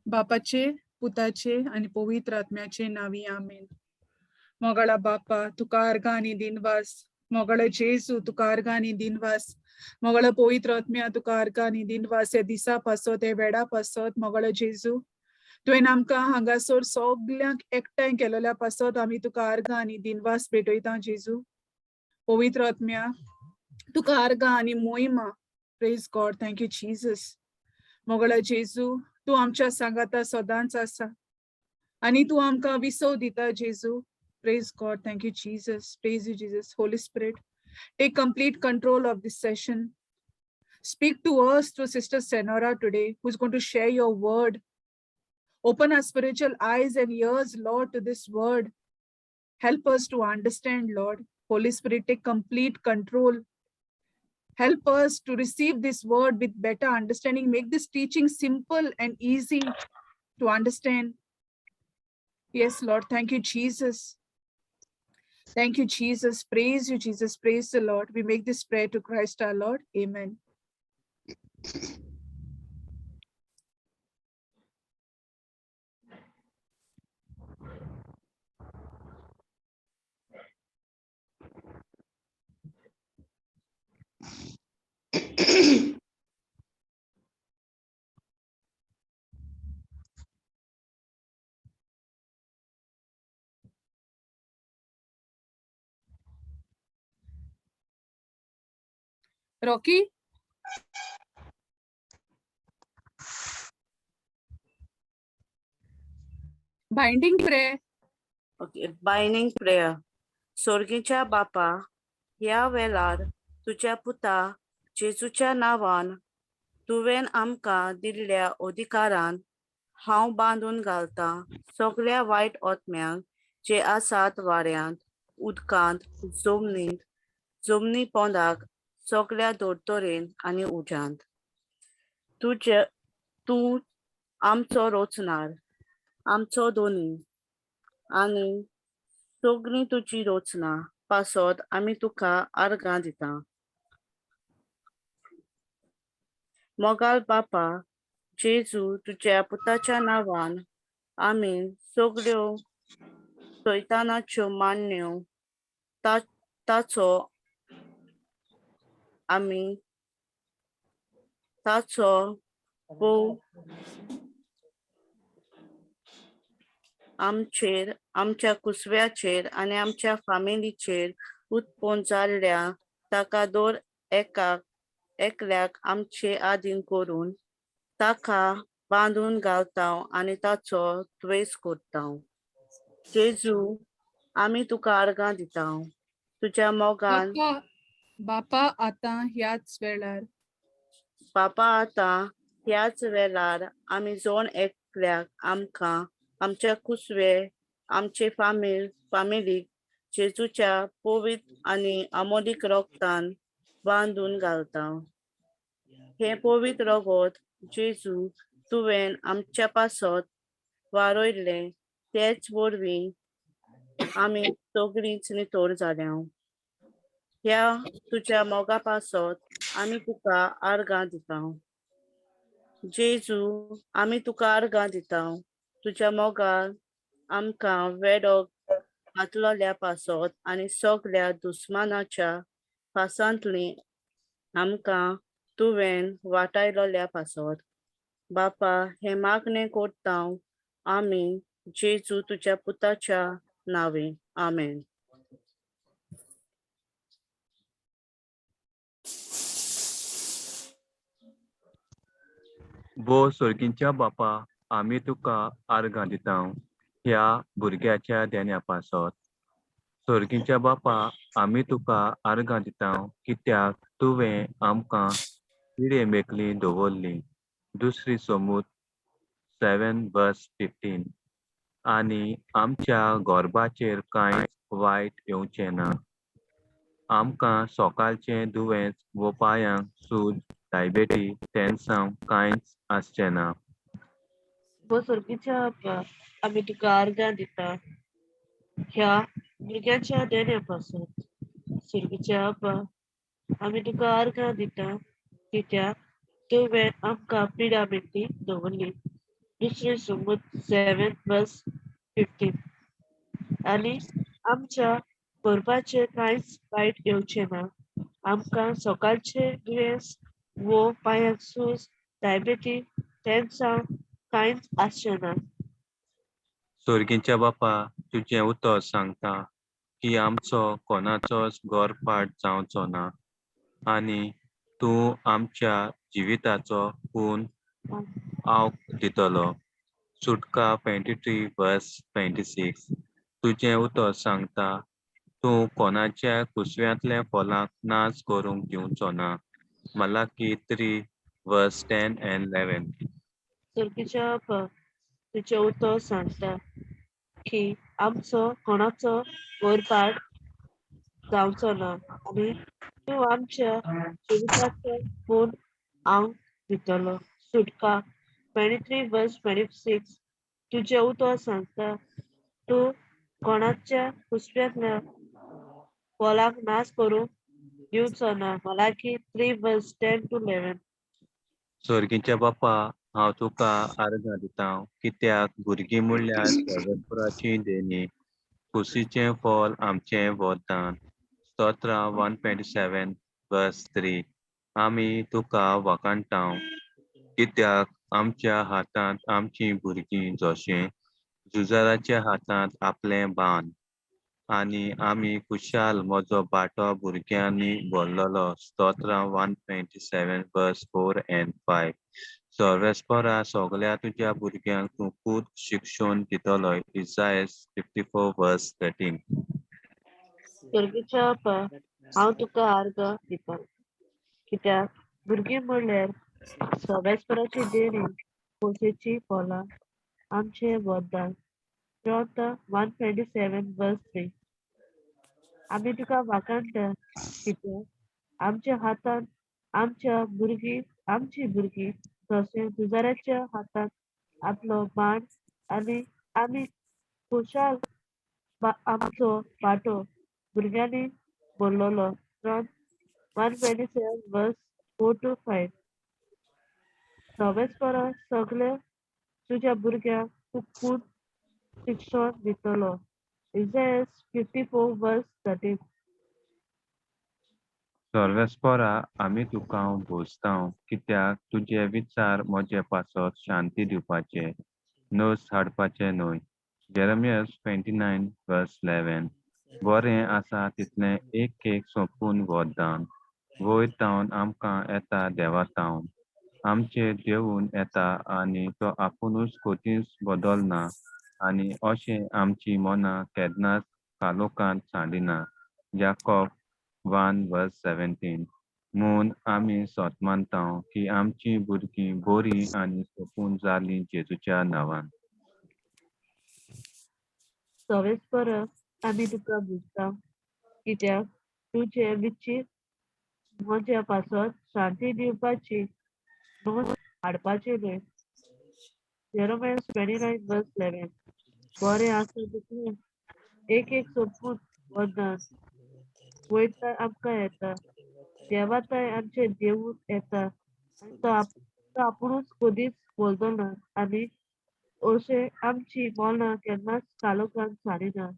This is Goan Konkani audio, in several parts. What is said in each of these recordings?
बापाचे, पुताचे आनी पवित्र आत्म्याचे नांवी आमेन. मोगाळा बापा, तुका आर्गां आनी दिनवास. मोगाळा जेजू, तुका आर्गां आनी दिनवास. मोगाळा पवित्र आत्म्या, तुका आर्गां आनी दिनवास. ह्या दिसा पासत, ह्या वेळा पासत मोगाळा जेजू, तुवें आमकां हांगासर सगल्यांक एकठांय केलेल्या पासत आमी तुका आर्गां आनी दिनवास भेटयता जेजू. पवित्र आत्म्या, तुका आर्गां आनी मोहिमा. Praise God, thank you Jesus. मोगाळा जेजू, तूं आमच्या सांगाता सदांच आसा आनी तूं आमकां विसव दिता जेजू. Praise God, thank you Jesus. Praise you Jesus. Holy Spirit, take complete control of this session. Speak to us through Sister Senora today, who's going to share your word. Open our spiritual eyes and ears, Lord, to this word. Help us to understand, Lord. Holy Spirit, take complete control. Help us to receive this word with better understanding. Make this teaching simple and easy to understand. Yes, Lord. Thank you, Jesus. Thank you, Jesus. Praise you, Jesus. Praise the Lord. We make this prayer to Christ our Lord. Amen. Rocky? Binding prayer. Okay, binding prayer. सोर्गीच्या बापा, ह्या वेळार तुज्या पुता जेजूच्या नांवान तुवें आमकां दिल्ल्या अधिकारान हांव बांदून घालतां सगळ्या वायट आत्म्यांक जे आसात वाऱ्यांत, उदकांत, जमनींत, जमनी पोंदाक, सगळ्या दोतोरेन आनी उज्यांत. तुजे तूं आमचो रोचणार, आमचो दोनी आनी सगळीं तुजी रचना पासत आमी तुका आर्गां दिता. मोगाल बापा जेजू, तुज्या पुताच्या नांवान आमी सगळ्यो सैतानाच्यो मान्यो ताचो आमी ताचो भोव आमचेर, आमच्या कुसव्याचेर आनी आमच्या फामिलीचेर उत्पन्न जाल्ल्या ताका दर एकाक एकल्याक आमचे आदीन करून ताका बांदून घालता आनी ताचो द्वेस करता. जेजू, आमी तुका आर्गां दिता तुज्या मोगान. बापा, बापा आतां ह्याच वेळार, बापा आतां ह्याच वेळार आमी जण एकल्याक, आमकां, आमच्या कुसवे, आमचे फामिलीक जेजूच्या पवित्र आनी अमोलीक रोगतान बांदून घालता. हें पवित्र रगत जेजू तुवें आमच्या पासत वारयल्लें, तेच वरवीं आमी सगळींच नितळ जाल्या. ह्या तुज्या मोगा पासत आमी तुका आर्गां दिता. जेजू, आमी तुका आर्गां दिता तुज्या मोगान आमकां वेडो घातलोल्या पासत आनी सगळ्या दुस्मानाच्या फासांतली आमकां तुवें वाटायलोल्या पासत. बापा, हें मागणें करता आमी जेजू तुज्या पुताच्या नांवे, आमेन. बो सोर्गींच्या बापा, आमी तुका आर्गां दिता ह्या भुरग्याच्या देण्या पासत. सोर्गींच्या बापा, आमी तुका आर्गां दिता कित्याक तुवें आमकां पिडे मेकली दवरली. दुसरी सोमूत 7 वर्स 15. आनी आमच्या गोरबाचेर कांयच वायट येवचें ना. आमकां सकाळचें दुयेंस वो पांयांक सूज, डायबेटी, तेन्सांव कांयच आसचें ना. बो सोर्गीच्या बापा, आमी तुका आर्गां दिता ह्या भुरग्याच्या देण्या पासत. सोर्गीच्या बापा, आमी तुका आर्गां दिता कित्याक तुवें आमकां पिडा मेकळी दवरली. दुसरें सुमूत 7 verse 15. आनी आमच्या करपाचें कांयच वायट येवचें ना. आमकां सकाळचे दुयेंस वो पांयांक सूज, डायबेटीस, तेंसां कांयच आसचें ना. सोर्गींच्या बापा, तुजें उतर सांगता की आमचो कोणाचोच गोरपाट जावचो ना आनी तूं आमच्या जिविताचो खून आवक दितलो. सुटका 23 verse 26. तुजें उतर सांगता, तूं कोणाच्या कुसव्यांतल्या फळांक नाश करूंक दिवचो ना. Malachi 3 verse 10 and 11. सुर्गीच्या बापा, तुजें उतर सांगता की आमचो कोणाचो गोरपाट जावचो ना आनी तूं आमच्या जिविताचो खून आंग दितलो. सुटका 23 verse 26. तुजें उतर सांगता, तूं कोणाच्या कुसव्यांतल्या फळाक नाश करूंक दिवचो ना. Malachi 3 verse 10 to 11. सोर्गींच्या बापा, हांव तुका आर्गां दिता, कित्याक भुरगीं म्हणल्यार सर्वेस्पराची देणी, कुशीचें फळ आमचें वरदान. स्तोत्रां 127 verse 3. आमी तुका वाखाणटा, कित्याक आमच्या हातांत आमचीं भुरगीं जशें झुजाराच्या हातांत आपलें बाण, आनी आमी खुशाल म्हजो बाटो भुरग्यांनी भरलेलो. स्तोत्रां 127 verse 4 and 5. सर्वेस्परा, सगळ्या तुज्या भुरग्यांक तूं खूब शिक्षण दितलो. Isaiah 54 verse 13. सुर्गीच्या बापा, हांव तुका आर्गां दिता, कित्याक भुरगीं म्हणल्यार सवेस्पराची देणी, खोशेची फळां आमचें वरदान. ग्रंथ 127 verse 3. आमी तुका वाखाणटा, कित्याक आमच्या हातांत आमच्या भुरगीं आमची भुरगीं जशें झुजाऱ्याच्या हातांत आपलो बाण आनी आमी खुशाल आमचो बाटो भुरग्यांनी भरलेलो. ग्रंथ 127 verse 4 to 5. सवेस्परा, सगळे तुज्या भुरग्यांक तूं खूब शिक्षण दितलो. Isaiah 54 verse 13. सर्वेस्परा, आमी तुका भोजता, कित्याक तुजे विचार म्हजे पासत शांती दिवपाचे, नस हाडपाचे न्हय. Jeremiah 29 verse 11. बरें आसा तितलें एक एक सोंपून वरदान वयर तावन आमकां येता, देवा तावन आमचेर देवून येता आनी तो आपुणूच कदींच बदलना आनी अशें आमची मनां केन्नाच कालोकांत सांडिना. Jacob 1 verse 17. म्हूण आमी सोत मानता की आमची भुरगीं बरीं आनी सोंपून जालीं जेजूच्या नांवान. सवेस्परा, आमी तुका भुजता, कित्याक तुजे विचीर म्हज्या पासत शांती दिवपाची, नोस हाडपाची न्हय. Jeremiah 29 verse 11. बरें आसा तितलें एक एक सोपून वरदान वयता आमकां येता, देवाताय आमचे देवून येता आनी तो आपुणूच कदीच बदलना आनी अशें आमची मनां केन्नाच कालोकान सारिना.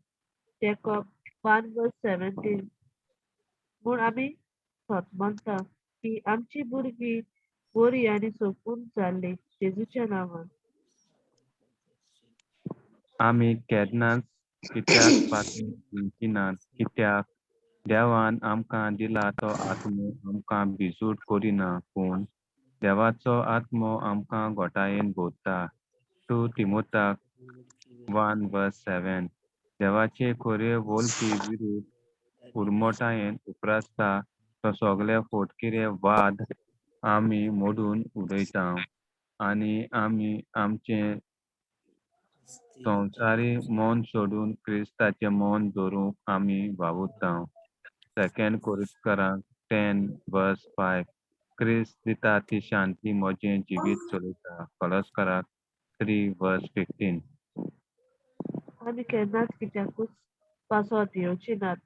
Jacob 1 verse 17. म्हूण आमी सत मानता की आमची भुरगीं बरी आनी सोंपून जाल्ली जेजूच्या नांवान. आमी केन्नाच कित्याक पासून भिवची नात, कित्याक देवान आमकां दिला तो आत्मो आमकां भिजूड करिना, पूण देवाचो आत्मो आमकां घोटायेन भरता. 2 तिमोताक 1 verse 7. देवाचे खरे वळखी विरुद्ध उर्मोटायेन उप्रासता तो सगळे फोटकिरे वाद आमी मोडून उडयता आनी आमी आमचे संवसारी मन सोडून क्रिस्ताचें मन धरूंक आमी वावुरता. Second कोरिंथकरांक 10 verse 5. क्रिस्त दिता ती शांती म्हजें जिवीत चलयता. कलस्कराक 3 verse 15. आमी केन्नाच कित्याकूच पासत येवची नात,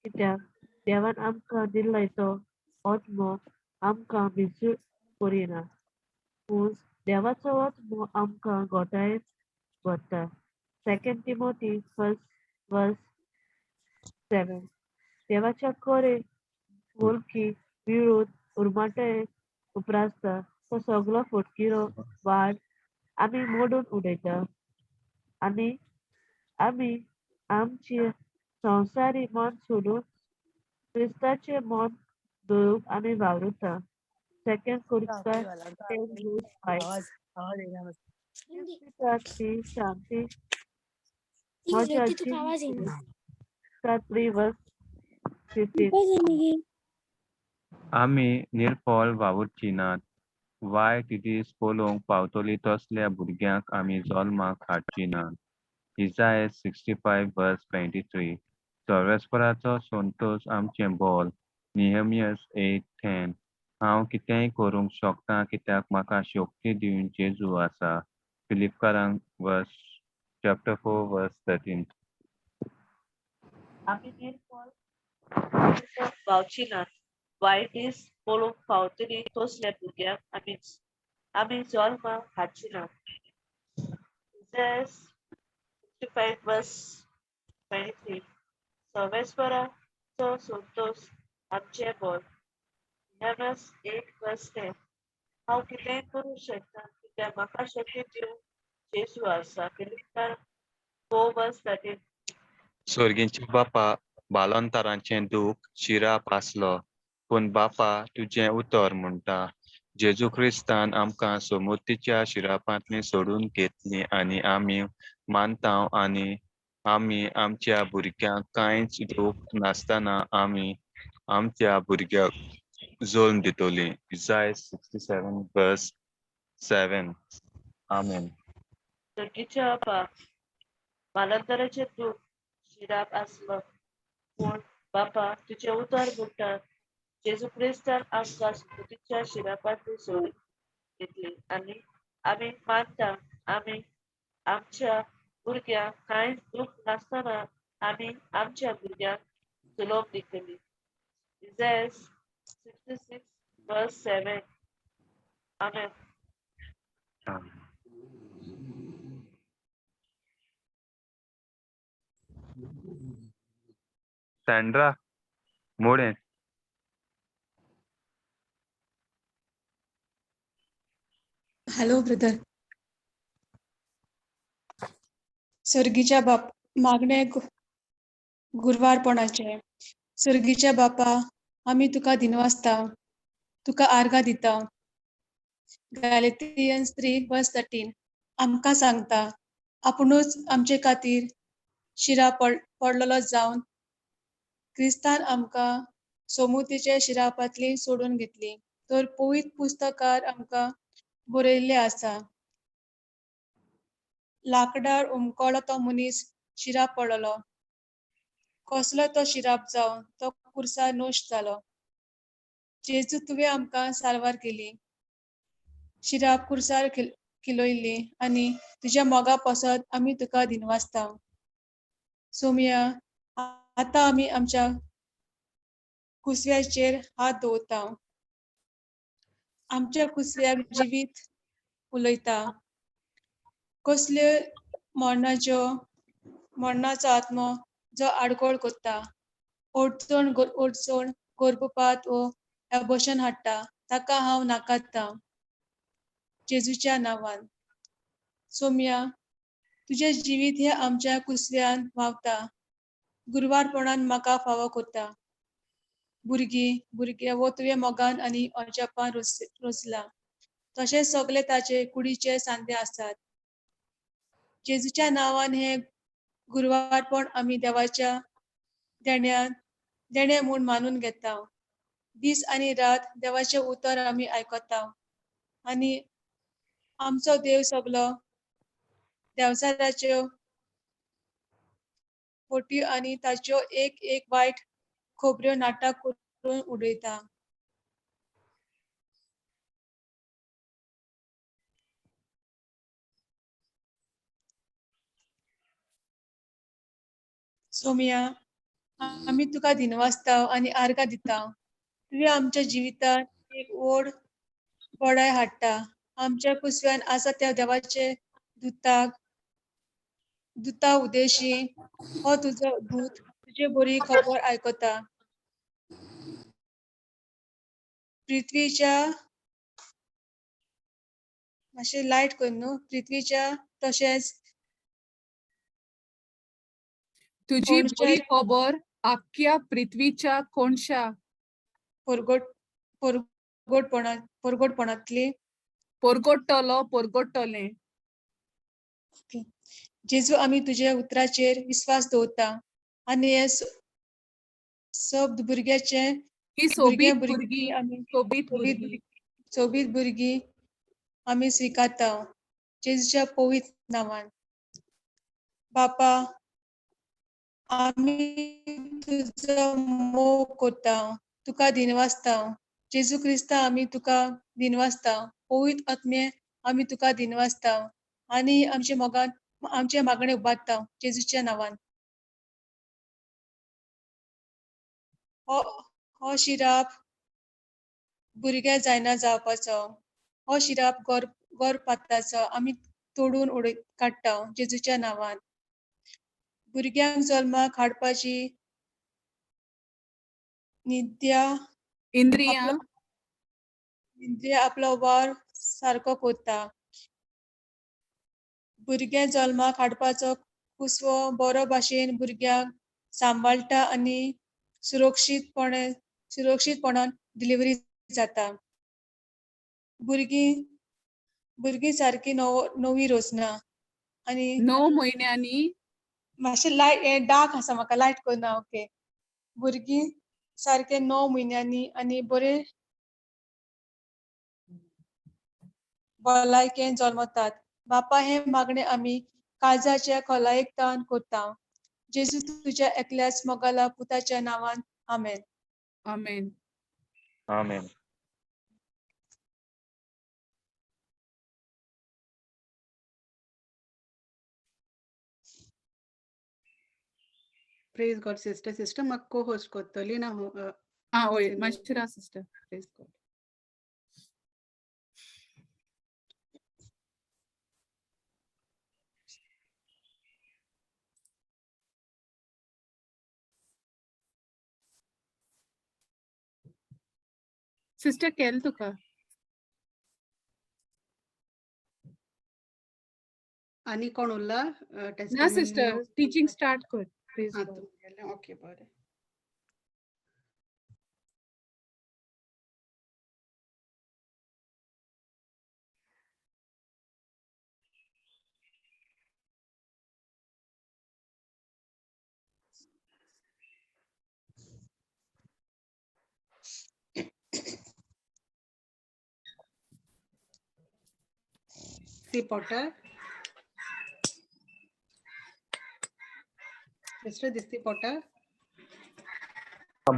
कित्याक देवान आमकां दिल्लो तो आत्मो आमकां भिजूड करिना, पूण देवाचो आत्मो आमकां घोटायेन व्हरता. Second Timothy first verse 7. देवाच्या कोरे वळखी विरोध उरमाटे उप्रासता तो सगलो फटकिरो वाड आमी मोडून उडयता आनी आमी आमची संवसारी मन सोडून क्रिस्ताचें मन दवरूंक आमी वावुरता. सेकंड कोरिंथी 10 verse 5. ती शांती म्हज्या 3 verse 15. आमी निर्फळ वावुरची नात, वायट दीस पळोवंक पावतली तसल्या भुरग्यांक आमी जल्माक हाडची नात. Isaiah 65 verse 23. सर्वेस्पराचो संतोश आमचें बळ. Nehemiah 8:10. हांव कितेंय करूंक शकता कित्याक म्हाका शक्ती दिवन जेजू आसा. फिलिपकारांक verse chapter 4 verse 13. आमी निर्फळ वावची नात, वायट दीस पळोवंक पावतली तसल्या भुरग्यांक आमी जल्माक हाडची नात. 65 verse 23. सर्वेस्पराचो संतोश आमचें बळ. Nehemiah 8 verse 10. हांव कितेंय करूंक शकता कित्याक म्हाका शक्ती दिवंक जेजू आसा. फिलिपकार 4 verse 13. सर्गींच्या बापा, बाळंतराचें दूख शिराप आसलो, पूण बापा, तुजें उतर म्हणटा जेजू क्रिस्तान आमकां सोमुतीच्या शिरापांतली सोडून घेतली आनी आमी मानता आनी आमी आमच्या भुरग्यांक कांयच दूख नासतना आमी आमच्या भुरग्यांक जल्म दितली. Isaiah 67 verse 7. आमेन. सर्गीच्या बापा, बाळंतराचें दूख शिराप आसलो, पूण बापा, तुजें उतर म्हणटा जेजू क्रिस्तान आमकां सुमतीच्या शिरापांतली सोडून घेतली आनी आमी मानता आमी आमच्या भुरग्यांक कांयच दूख नासतना आमी आमच्या भुरग्यांक जल्म दितली. Isaiah 66 verse 7. Amen. Amen. Sandra More. Hello brother. सर्गीच्या बाप, मागणे गुरवारपणाचे. सर्गीच्या बापा, आमी तुका दिनवासता, तुका आर्गां दिता. गालेतियन्स 3 verse 13 आमकां सांगता, आपुणूच आमचे खातीर शिरा पडलेलो जावन क्रिस्तान आमकां सोमुतीचे शिरापांतली सोडून घेतली, तर पवित्र पुस्तकार आमकां बरयल्लें आसा, लाकडार उमकळो तो मनीस शिराप पडलो, कसलो तो शिराप जावन तो कुर्सार नश्ट जालो. जेजू, तुवें आमकां साल्वार केली, शिराप कुर्सार खिलोयल्ली आनी तुज्या मोगा पासत आमी तुका दिनवासता. सोमया, आतां आमी आमच्या कुसव्याचेर हात दवरता. आमच्या कुसव्याक जिवीत उलयता. कसल्यो मरणाच्यो मरणाचो आत्मो जो आडकोळ करता, अडचण, गर्भपात वो एबॉर्शन हाडटा, ताका हांव नाकारता जेजूच्या नांवान. सोमया, तुजें जिवीत हें आमच्या कुसव्यान व्हांवता. गुरवारपणान म्हाका फावो करता. भुरगीं भुरगे वो तुवें मोगान आनी अजापान रोजला, तशेंच सगळे ताचे कुडीचे सांदे आसात. जेजूच्या नांवान हें गुरवारपण आमी देवाच्या देण्यान देणें म्हूण मानून घेता. दीस आनी रात देवाचें उतर आमी आयकता आनी आमचो देव सगलो देवचाराच्यो फटी आनी ताच्यो एक एक वायट खबऱ्यो नाटक करून उडयता. सोमया, आमी तुका दिनवासता आनी आर्गां दिता. तुवें आमच्या जिवितांत एक व्हड बढाय हाडटा. आमच्या कुसव्यान आसा त्या देवाचे दुताक दुता उदेशी हो तुजो दूत तुजे बरी खबर आयकता. पृथ्वीच्या मातशें लायट कर न्हू. पृथ्वीच्या तशेंच तुजी कोणच्या बरी खबर आख्ख्या पृथ्वीच्या कोणशा परगट परगटपणा परगटपणांतली परगोट्टलो परगोट्टलें. जेजू आमी तुज्या उतराचेर विस्वास दवरता आनी हे सब भुरग्याचे ही भुरगे सोबीत भुरगीं भुरगीं आमी सोबीत सोबीत भुरगीं सोबीत भुरगीं आमी स्विकारता जेजूच्या पवित्र नांवान. बापा आमी तुजो मोग करता, तुका दिनवासता. जेजू क्रिस्ता आमी तुका दिनवासता. पवित्र आत्मे आमी तुका दिनवासता आनी आमच्या मोगान आमचे मागणे उबारता जेजूच्या नांवान. हो हो शिराप भुरगें जायना जावपाचो, हो शिराप गोर गोर पाताचो आमी तोडून उडय काडटा जेजूच्या नांवान. भुरग्यांक जल्माक हाडपाची निद्या इंद्रियां आपलो इंद्रिया आपलो वावर सारको करता. भुरगें जल्माक हाडपाचो कुसवो बरो भाशेन भुरग्यांक सांबाळटा आनी सुरक्षीतपणे सुरक्षीतपणान डिलिव्हरी जाता. भुरगीं भुरगीं सारकी नवो नवी रचना आनी 9 म्हयन्यांनी मातशें लायट हें डार्क आसा म्हाका लायट करना. ओके, भुरगीं सारकें 9 म्हयन्यांनी आनी बरें भलायकेन जल्मतात. बापा हें मागणें आमी काळजाच्या खोलायेक तान करता जेजू तुज्या एकल्याच मोगाला पुताच्या नांवान. आमेन. आमेन. आमेन. प्रेज गॉड सिस्टर. सिस्टर म्हाका को होस्ट कोत्तोली ना हो आं वय सिंधी. मातशें राव सिस्टर. Praise God. Sister केल तुका. आनी कोण उरला? ना टेस्टिमनी सिस्टर, टिचींग स्टार्ट कर. प्रेज आं गॉड. तुमगेलें ओके बरें. सी पोटर सिस्टर दिसती पोटर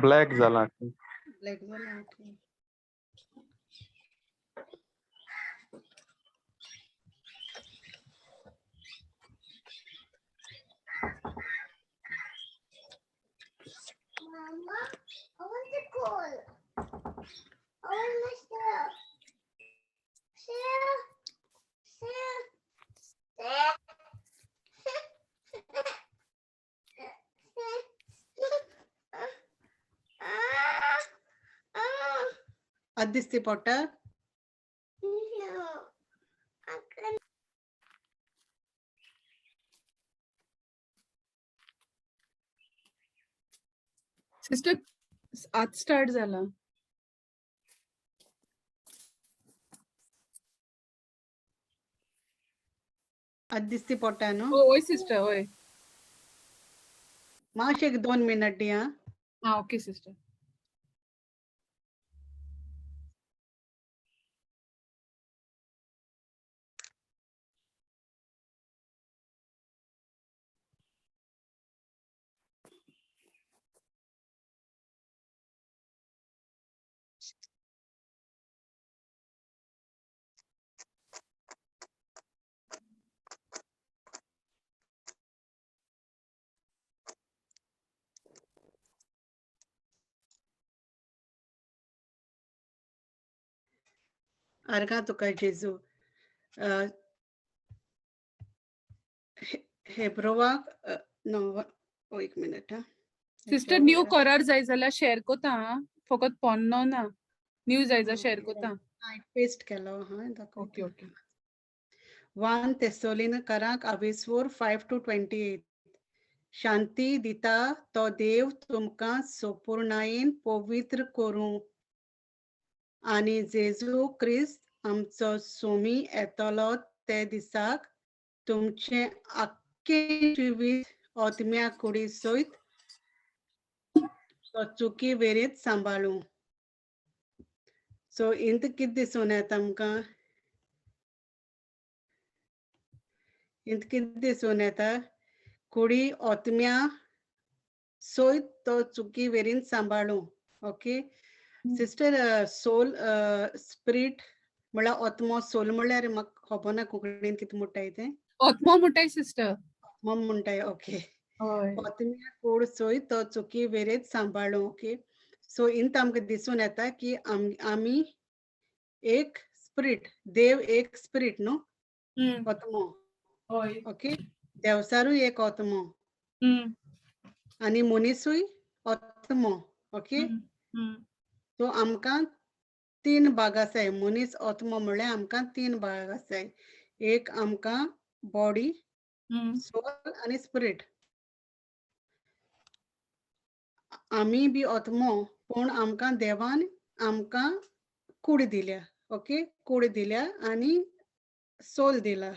ब्लॅक जाला. ब्लॅक जाला. Okay. Mama, I want to call. I want to share. Share. Share. Share. आत दिसती पोटर? No. I can. Sister आत स्टार्ट जाला. आत दिसती पोटा न्हू? वय सिस्टर वय. मातशें एक 2 मिनट दी आं. आं ओके सिस्टर. आर्गां तुका जेजू. हेब्रोवाक नो, एक मिनट हा. सिस्टर, न्यू करार जाय जाल्यार शेअर कोता आं, फकत पोन्नो ना, न्यू जाय जाल्यार शेअर कोता. पेस्ट केलो हा. Okay okay. 1 तेसोलिनकराक अविस्वोर 5 to 28. शांती दिता तो देव तुमकां सोपूर्णायेन पवित्र करूं आनी जेजू क्रिस्त आमचो सोमी येतलो ते दिसाक तुमचें आख्खें जिवीत आत्म्या कुडी सयत तो चुकी वेरीत सांबाळूं. सो इंत कितें दिसून येता आमकां? इंत कितें दिसून येता? कुडी आत्म्या सयत तो चुकी वेरीन सांबाळूं. ओके सिस्टर, सोल, स्पिरीट म्हळ्यार आत्मो, सोल म्हळ्यार म्हाका खबर ना कोंकणीन कितें म्हणटाय तें. आत्मो म्हणटाय सिस्टर. आत्मो म्हणटाय, ओके. हय. आत्म्या कूड सयत तो चुकी वेरेत सांबाळूं. ओके, सो इंत आमकां दिसून येता की आमी एक स्पिरीट, देव एक स्पिरीट न्हू, आत्मो. ओके, देवसारूय एक आत्मो आनी मनीसूय आत्मो. ओके, सो आमकां तीन भाग आसाय. मनीस आत्मो म्हणल्यार आमकां तीन भाग आसाय. एक आमकां बॉडी, सोल आनी स्पिरीट. आमी बी आत्मो, पूण आमकां देवान आमकां कूड दिल्या. ओके, कूड दिल्या आनी सोल दिला.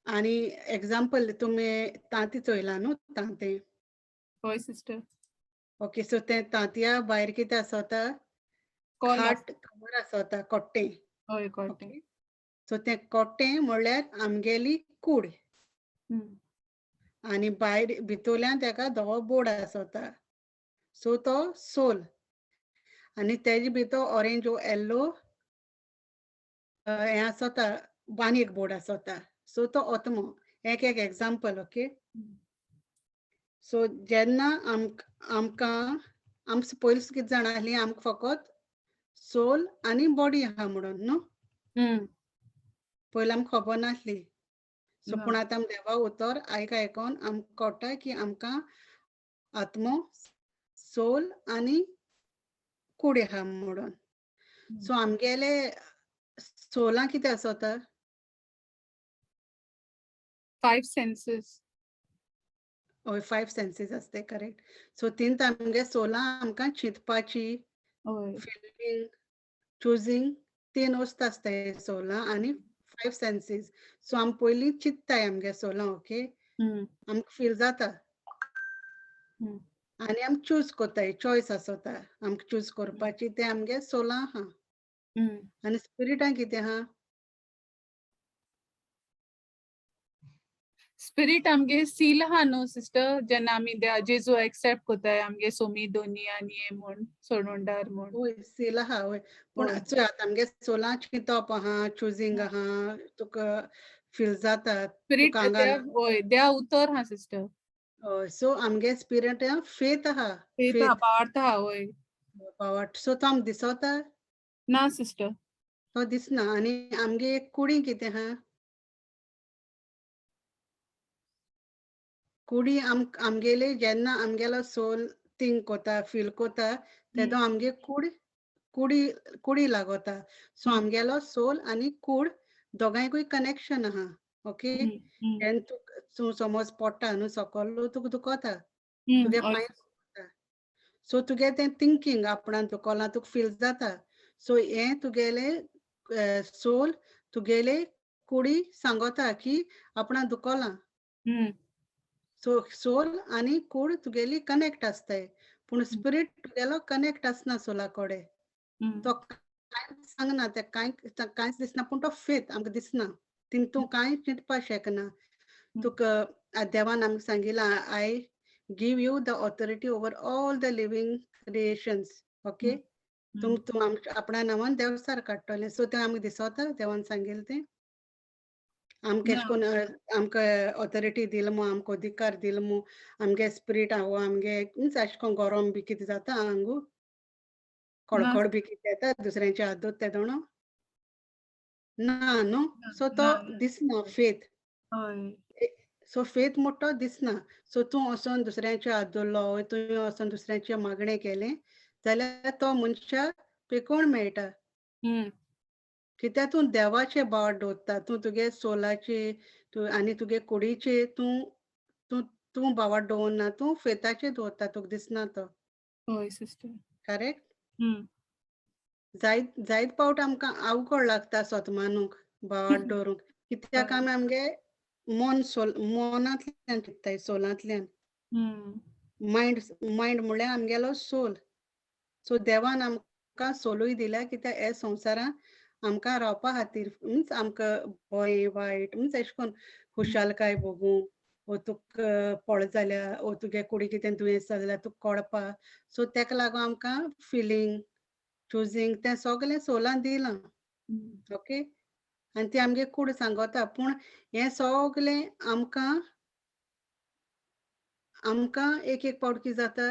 आनी एग्जाम्पल, तुमी तांती चोयला न्हू, तांतें? हय सिस्टर. ओके, सो तें तांतया भायर कितें आसता? कॉल. खाट कवर आसता, कोट्टें. हय, कळटें. ओके, सो तें कोट्टें म्हणल्यार आमगेली कूड आनी भायर भितरल्यान तेका धवो बोर्ड आसता, सो तो सोल. आनी तेजे भितर ऑरेंज वो येल्लो हें आसता, आनी एक बोर्ड आसता, सो तो आत्मो. एक एक एग्जाम्पल. ओके, सो जेन्ना आमकां आमकां पयलीं कितें जाणा आसली, आमकां फकत सोल आनी बॉडी आहा म्हणून न्हू. पयलीं आमकां खबर नासली. सो ना. पूण आतां आमी देवा उतर आयक आयकोन आमकां कळटा की आमकां आत्मो, सोल आनी कूड आहा म्हणून. सो आमगेले सोलां कितें आसता? Five senses. हय, फायव सेन्सीस आसता, करेक्ट. सो तीन आमगे सोलां आमकां चिंतपाची, फिलिंग, चुजींग, तीन वस्त आसताय सोलां आनी फायव सेन्सीस. सो आमी पयलीं चिंत्ताय आमगे सोलां, ओके, आमकां फील जाता आनी आमी चूज कोत्ताय, चॉयस आसता आमकां चूज करपाची, तें आमगे सोलां आहा. आनी स्पिरिटां कितें आहा? स्पिरीट आमगे सील आहा न्हू सिस्टर, जेन्ना आमी जेजू एक्सेप्ट कोताय आमगे सोमी दोनी आनी हे म्हूण, सोडूंडार म्हूण. वय, सील आहा, वय. पूण चोय, आतां आमगे सोलां चिंतप आहा, चुजींग आहा, तुका फील जाता. स्पिरीट. तुका आंगान. वय, देवा उतर आहा सिस्टर. हय, सो आमगे स्पिरिट फेथ आहा. Faith faith. आहा, पार्थ आहा, वय. पावट. सो तो आमकां दिसता? ना सिस्टर. तो दिसना. आनी आमगे कुडी कितें आहा? कुडी आमगेले जेन्ना आमगेलो सोल थिंक कोता, फील कोता, तेदो आमगे कूड कुडी कुडी लागोता. सो आमगेलो सोल आनी कूड दोगांयकूय कनेक्शन आहा. ओके, जेन्ना तूं समज पडटा न्हू सकल, तुका दुखता, तुगे पांय दुखता, सो तुगे तें थिंकींग आपणान दुखोलां, तुका फील जाता. सो हें तुगेलें सोल तुगेले कुडी सांगता की आपणान दुखोलां. सो सोल आनी कूड तुगेली कनेक्ट आसताय, पूण स्पिरीट तुगेलो कनेक्ट आसना सोला कडेन. तो कांयच सांगना, ते कांय कांयच दिसना, पूण तो फेथ आमकां दिसना. तीन तूं कांय चिंतपाक शकना. तुका देवान आमकां सांगिलां, I give you the authority over all the living creations. Okay, तुम तूं आमच्या आपणा नांवान देवसार काडटलें. सो तें आमकां दिसता देवान सांगिल्लें तें आमकां एशें ना. कोन्न आमकां ऑथॉरिटी दिल मू, आमकां अधिकार दिल मू, आमगे स्पिरीट वो आमगे मिन्स एशें कोन्न गरम बी कितें जाता आंगू, ना. कडकड बी कितें येता दुसऱ्यांचे हात दवरता तेदोणो? ना न्हू, ना सो तो ना ना. दिसना फेथ. हय. सो फेथ म्हणटा तो दिसना. सो तूं वचोन दुसऱ्यांचे हात दवरलो, तुवें वचोन दुसऱ्यांचें मागणें केलें जाल्यार तो मनशाक पेकोण मेळटा. कित्याक तूं देवाचे बोट दवरता, तूं तुगे सोलाचे तूं आनी तुगे कुडीचे तूं तूं तूं भावार्थ दवरना, तूं फेथाचे दवरता, तुका दिसना तो. हय सिस्टर. करेक्ट. जायत जायत पावट आमकां अवकळ लागता स्वता मानूंक भावार्थ दवरूंक, कित्याक आमी आमगे मन सोल मनांतल्यान चिंत्ताय, सोलांतल्यान. मायंड मायंड म्हणल्यार आमगेलो सोल. सो देवान आमकां सोलूय दिल्या कित्याक हे संवसारांत आमकां रावपा खातीर, मिन्स आमकां बरें वायट मिन्स एशें कोन्न खुशालकाय भोगूंक, वो तुका पडत जाल्यार वो तुगे कुडी कितें दुयेंस जालें जाल्यार तुका कळपा. सो तेका लागून आमकां फिलींग चुजींग तें सगलें सोलान दिलां. ओके, आनी ती आमगे कूड सांगता. पूण हें सगलें आमकां आमकां एक एक पावट कितें जाता,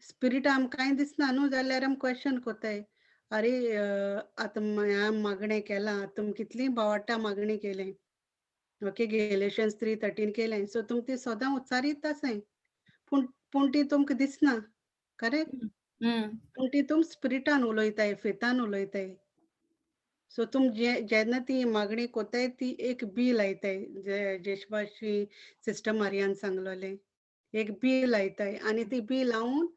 स्पिरिट आमकां कांय दिसना न्हू, जाल्यार आमी क्वेश्चन कोत्ताय, आरे आतां हांवें मागणें केलां, तुमी कितलीं भावार्था मागणें केलें, ओके, गॅलेशियन्स 3:13 केलें, सो तुमी ती सदां उच्चारीत आसाय, पूण पूण ती तुमकां दिसना. करेक्ट. पूण ती तुम स्पिरिटान उलयताय, फेतान उलयताय. सो तुम जे जेन्ना ती मागणी कोत्ताय ती एक बी लायताय, जे जेशबाशी सिस्टर मारियान सांगलोलें, एक बी लायताय आनी ती बी लावन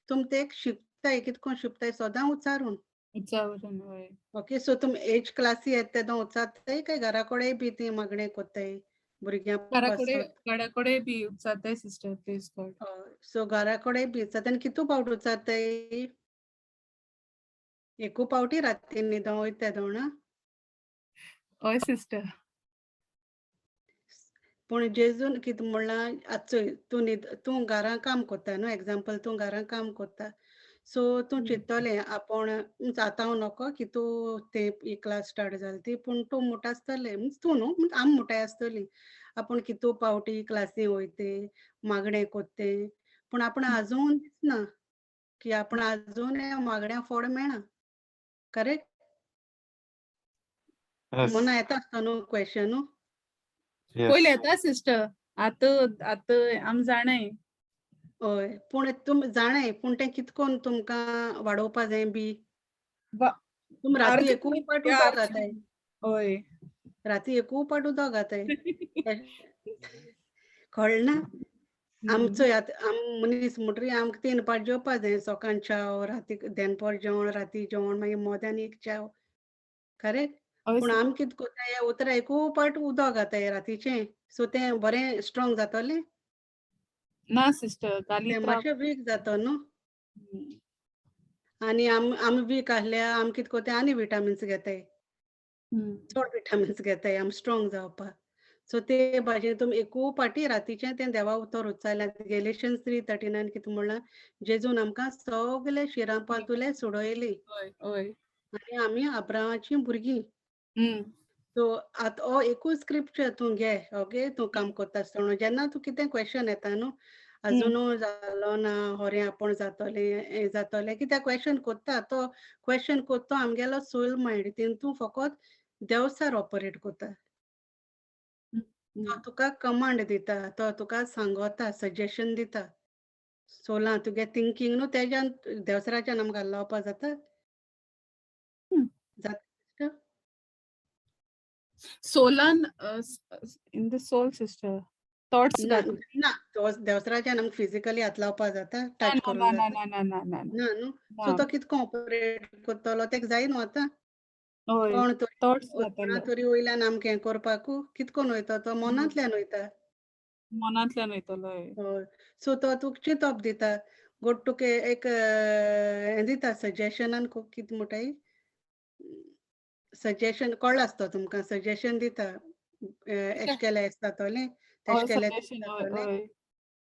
तुम ते शिकताय. कितको शिकताय सदां उच्चारून. उच्चारून हय. ओके, सो तुम एज क्लासी येता तेदो उच्चारताय काय घरा कडेन बी ती मागणें कोत्ताय भुरग्यां घरा कडेन पासत? घरा कडेन बी उच्चारताय सिस्टर, प्रेज गॉड. हय, सो घरा कडेन बी उच्चारताय. आनी कितू पावट उच्चारताय? एकू पावटी राती न्हिदों वयता तेदो ना? हय सिस्टर. पूण जेजून कितें म्हणलां, आतां चोय तूं न्हिद, तूं घरां काम कोत्ता न्हू, एग्जाम्पल तूं घरां काम कोत्ता, सो तूं चिंत्तलें आपूण आतां हांव नको की तूं ते ही क्लास स्टार्ट जाली ती, पूण तूं म्हणटा आसतलें, मिन्स तूं न्हू आमी म्हणटाय आसतलीं, आपूण कितू पावटी क्लासी वयते, मागणें कोत्ते, पूण आपण आजून दिसना की आपण आजून ह्या मागण्या फळ मेळना. करेक्ट. मना येता आसता न्हू क्वेश्चन न्हू? पयलें येता सिस्टर, आतां आतां आमी जाणाय. हय, पूण तुम जाणाय, पूण तें कितकोन तुमकां वाडोवपा जाय बी? तुम राती एकूय पाट उदक घाताय. हय. राती एकूय पाट उदक घाताय, कळना आमचो. आतां आम मनीस म्हणटरी आमकां 3 पाट जेवपा जाय, सकाळ च्याव, राती देनपोर जेवण, राती जेवण, मागीर मोद्यान एक च्याव. करेक्ट. पूण आमी कितें कोत्ताय, उतरां एकूय पाट उदक घाताय रातीचें, सो तें बरें स्ट्रोंग जातलें? ना सिस्टर, तें मातशें वीक जाता न्हू. आनी आम आमी वीक आहल्या आमी कितें कोत्ताय, आनी विटामिन्स घेताय, चड विटामिन्स घेताय आमी स्ट्रोंग जावपाक. सो ते भाशेन तुमी एकूय पाटी रातीचें तें देवा उतर उच्चारलें. गॅलेशियन्स 3:39 कितें म्हणलां, जेजून आमकां सगळे शिरापांतुले सोडयली हय हय आनी आमी अब्राहामाचीं भुरगीं. सो आतां हो एकूच स्क्रिप्चर तूं घे, ओके, तूं काम कोत्ता आसतना जेन्ना तूं कितें क्वेश्चन येता न्हू, अजुनू जालो ना, होरें आपूण जातोलें, हें जातोलें, कित्याक क्वेश्चन कोत्ता, तो क्वेश्चन कोत्ता तो आमगेलो सोल मायंड, तितून फकत देवचार ऑपरेट कोत्ता. तो तुका कमांड दिता, तो तुका सांगोता, सजेशन दिता. सोलां तुगे थिंकींग न्हू तेज्यान देवचाराच्यान आमकां लावपा जाता. जाता. Solan in the soul sister thoughts. ना ना, देवचाराच्यान आमकां फिजिकली हात लावपा जाता, टच करूंक ना जाता? ना ना ना ना. ना न्हू, सो ना. तो कितको ऑपरेट कोत्तलो तेका जाय न्हू आतां. हय. कोण तरी थॉट्स कोणा जाताले. तरी वयल्यान आमकां हें करपाकू कितकोन वयता, तो मनांतल्यान वयता. मनांतल्यान वयतलो हय. हय, सो तो तुका चिंतप दिता, गोड तुका एक हें दिता सजेशनान, कितें म्हणटाय सजेशन, कळ्ळां आसतो तुमकां, सजेशन दिता, एशें केल्यार एशें जातोलें, तेशें केल्यार तेशें सजेशन हय. जातोलें, हय.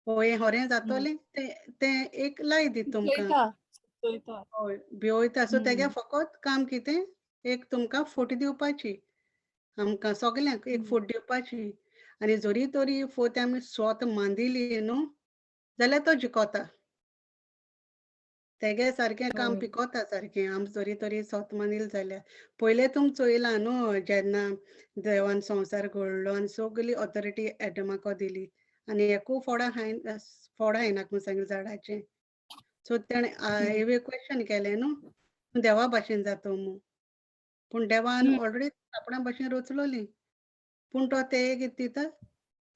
होय होरें जातोलें, तें तें एक लाय दिता तुमकां. सुचयता सुचयता. हय, भिवयता. सो तेगे फकत काम कितें, एक तुमकां फोट दिवपाची, आमकां सगल्यांक एक फोट दिवपाची, आनी जरी तरी फोट आमी स्वत मांदिली न्हू जाल्यार तो जिखता. तेगे सारकें काम हय. पिकोता सारकें आम जरी तरी सोत मानील जाल्यार पयलें तुम चोयलां न्हू जेन्ना देवान संवसार घडलो आनी सगली ऑथॉरिटी एडमाक दिली आनी एकू फोडां खायन फोडां येनाक म्हूण सांगलें झाडाचें. सो तेणें एवे क्वेश्चन केलें न्हू, तूं देवा भाशेन जातो मू, पूण देवान ऑलरेडी आपणा भाशेन रचलोली, पूण तो ते कितें दिता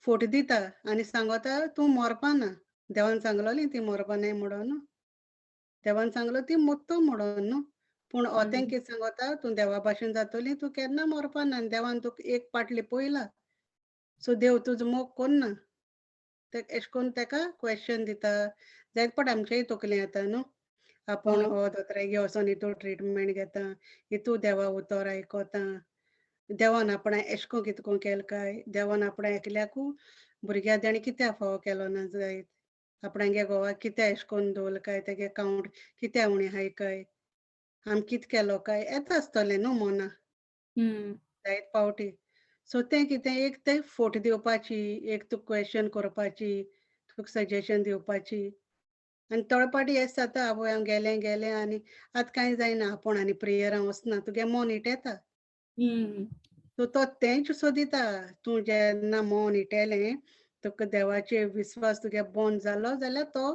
फोट दिता आनी सांगता तूं मरपा ना. देवान सांगलोली ती मरपा नाय म्हणून न्हू, देवान सांगलो ती मोत्तो म्हणून न्हू, पूण ओतें कितें सांगता तूं देवा भाशेन जातली, तूं केन्ना मरपा ना आनी देवान तुका एक पाटली पयला, सो देव तुजो मोग कोन्ना. ते एशें कोन्न तेका क्वेश्चन दिता. जायते फावट आमचेय तकलें येता न्हू, आपूण हो दोतोरागे वचोन हितू ट्रिटमेंट घेता, हितू देवा उतर आयकता, देवान आपणा एशें कोन्न कितें कोन्न केलें काय, देवान आपणा एकल्याकू भुरग्या देणें कित्याक फावो केलो ना जायत, आपणागे घोवाक कित्याक एशें कोन्न दवरलें काय, तेगे कावंट कित्याक उणें आहाय काय, आमी कितें केलो काय, येता आसतलें न्हू मना जायत फावटी. सो तें कितें एक तें फोट दिवपाची, एक तुका क्वेश्चन करपाची, तुका सजेशन दिवपाची. आनी थोडे फावटी हें जाता, आवय हांव गेलें गेलें आनी आतां कांय जायना, आपूण आनी प्रेयरां वचना, तुगे मन इटेता. सो तो तेंच सोदिता, तूं जेन्ना मन इटेलें तुका देवाचेर विस्वास तुगे बंद जालो जाल्यार तो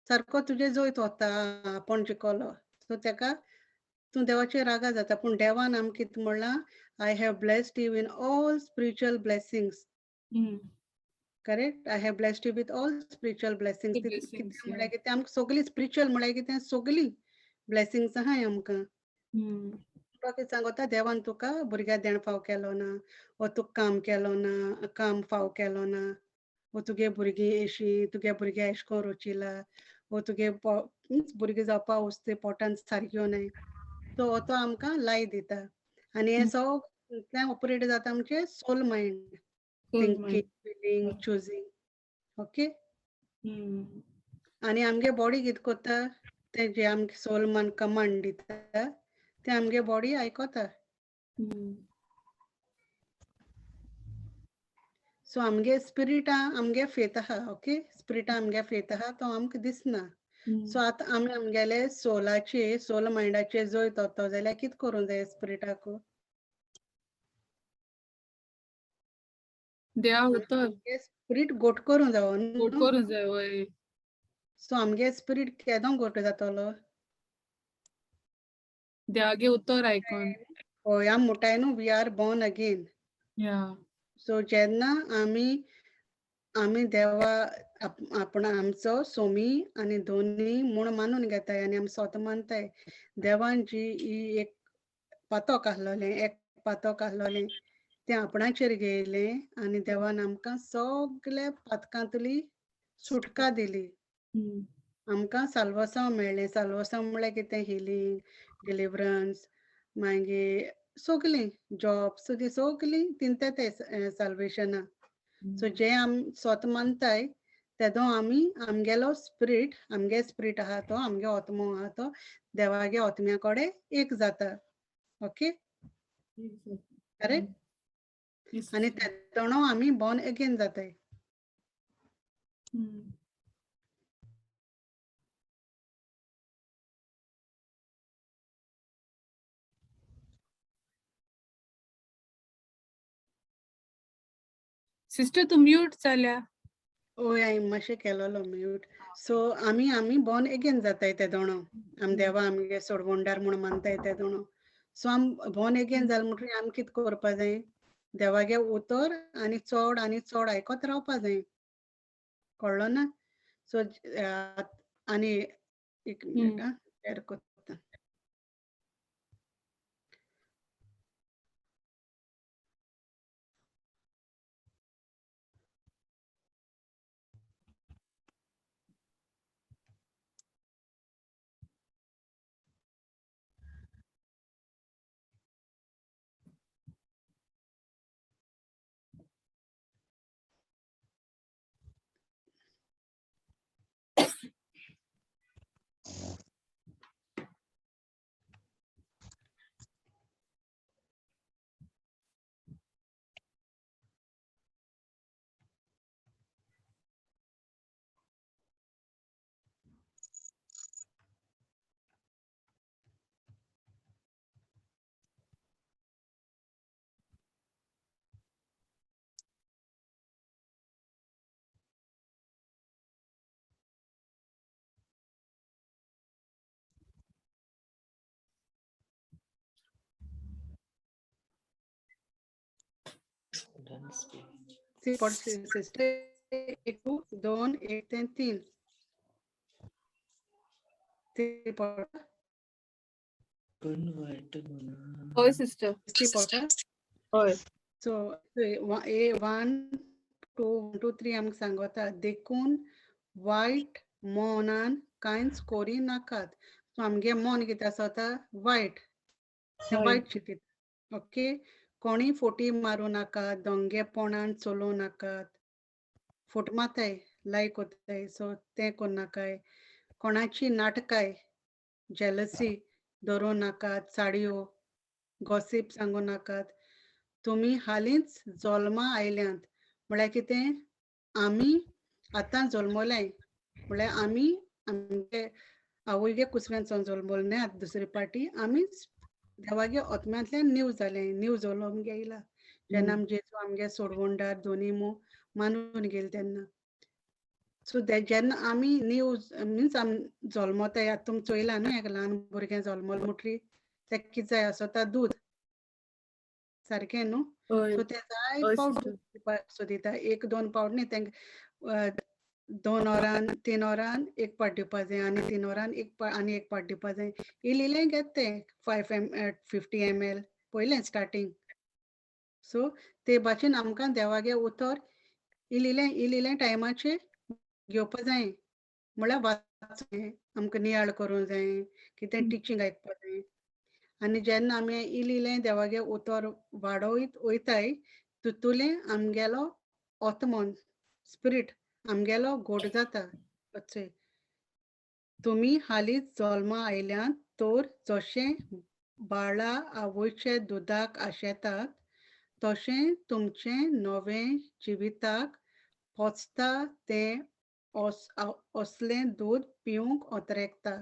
सारको तुजे जैत वता, आपूण जिखलो. सो तेका तूं देवाचेर रागा जाता. पूण देवान आमकां कितें म्हणलां, I have blessed you in all spiritual blessings. Correct? I have blessed you with all spiritual blessings. The blessings, कितें म्हळ्यार कितें आमकां सगळीं स्पिरिच्युअल म्हळ्यार कितें सगळीं ब्लेसिंग्स आहाय आमकां. तो कितें सांगता, देवान तुका भुरग्या देण फाव केलो ना, वो तुका काम केलो ना, काम फाव केलो ना, वो तुगे भुरगीं एशी, तुगे भुरग्यां एशें कोन्न रोचिला, वो तुगे भुरगीं जावपा वस्तू पोटान सारक्यो न्हय. सो तो आमकां लाय दिता. आनी हें सगळें ऑपरेट जाता आमचें soul mind, thinking, feeling, choosing. Okay? आनी आमगे बॉडी कितें करता, तें जें आमगे सोल मन कमांड दिता तें आमगे बॉडी आयकता. सो आमगे स्पिरिटा आमगे फेथ आहा. ओके, स्पिरिटा आमगे फेथ आहा, तो आमकां दिसना. सो आतां आमी आमगेले सोलाचे, सोल मायंडाचे जैत वता जाल्यार कितें करूंक जाय स्पिरिटाक? देवा उतर स्पिरीट गोट करूंक जावो गोट करूंक जाय. वय. सो आमगे स्पिरीट केदो गोट जातलो? देवागे उतर आयकोन. हय, आमी म्हणटाय न्हू we are born again. So जेन्ना आमी आमी देवा आपण आमचो सोमी आनी दोनी म्हूण मानून घेताय आनी आमी स्वता मानताय, देवान जी ही एक पातक आसलोलें, एक पातक आसलोलें तें आपणाचेर घेयलें आनी देवान आमकां सगल्या पातकांतली सुटका दिली. आमकां साल्वासांव मेळ्ळें. साल्वासांव म्हळ्यार कितें? हिलींग, डिलिवरन्स, मागीर सगलीं जॉब, सगळीं सगलीं तिनते ते साल्वेशना. सो जे आमी स्वता मानताय तेदो आमी आमगेलो स्पिरीट, आमगे स्पिरीट आहा तो, आमगे आत्मो आहा तो देवागे आत्म्या कडेन एक जाता. Okay, correct? आनी तेदोणो आमी बॉर्न अगेन जाताय. सिस्टर तूं म्यूट जाल्या. हय, हांवें मातशें केलोलो म्यूट. सो आमी आमी बॉर्न अगेन जाताय तेदोणो, आमी देवा आमगे सोडवणदार म्हूण मानताय तेदोणो. सो आम बॉर्न अगेन जालें म्हणटकीर आमी कितें करपा जाय? देवागे उतर आनी चड आनी चड आयकत रावपा जाय. कळ्ळो ना? सो आनी एक मिनट शेर करता. सिस्टर, 1 2 1 ते 3 ते पडटा. हय सिस्टर. ती पडटा. हय. सो ए 1 2 1 2 3 आमकां सांगता, देखून वायट मनान कांयच करी नाकात. सो आमगे मन कितें आसता? वायट. तें वायट चिंतिता. ओके, कोणी फोटी मारूं नाकात, दंगेपणान चलोवं नाकात. फोट मारताय, लायक कोत्ताय, सो तें कोन्नाकाय. कोणाची नाटकाय, जेलसी धरूं नाकात, साडयो गॉसीप सांगूं नाकात. तुमी हालींच जल्मा आयल्यांत. म्हळ्यार कितें? आमी आतां जल्मले. म्हळ्यार आमी आमगे आवयगे कुसव्यान जल्मले न्ही आतां दुसरे पाटी आमी देवागे आत्म्यांतल्यान नीव जाले, नीव जल्म घेयला. जेन्ना आमी जेजू आमगे सोडवणदार दोनी मू मानून गेले तेन्ना. सो जेन्ना आमी नीव मिन्स आमी जल्मताय, आतां तुमी चोयला न्हू एक ल्हान भुरगें जल्मलें म्हणटरी तेका कितें जाय आसता? दूद. सारकें न्हू? सो तें जाय पावट दूद पिवपाक सोदिता. 1-2 पावट न्ही, तेंका 2 वरान 3 वरान एक पाट दिवपा जाय आनी 3 वरान एक आनी एक पाट दिवपा जाय. इल्लें इल्लें घेता तें 5 50 ml पयलें स्टार्टींग. सो ते भाशेन आमकां देवागे उतर इल्लें इल्लें इल्लें इल्लें टायमाचेर घेवपा जाय. म्हळ्यार वाचूं, आमकां नियाळ करूंक जाय, कितें टिचींग आयकपा जाय. आनी जेन्ना आमी इल्लें इल्लें देवागे उतर वाडयत वयताय तितूलें आमगेलो आत्मन स्पिरीट आमगेलो गोड जाता. अशें तुमी हालींच जल्मा आयल्यांत तर जशें बाळा आवयचे दुदाक आशेतात तशें तुमचें नवें जिविताक पोचता तें असलें दूद पिवंक अत्रेकता.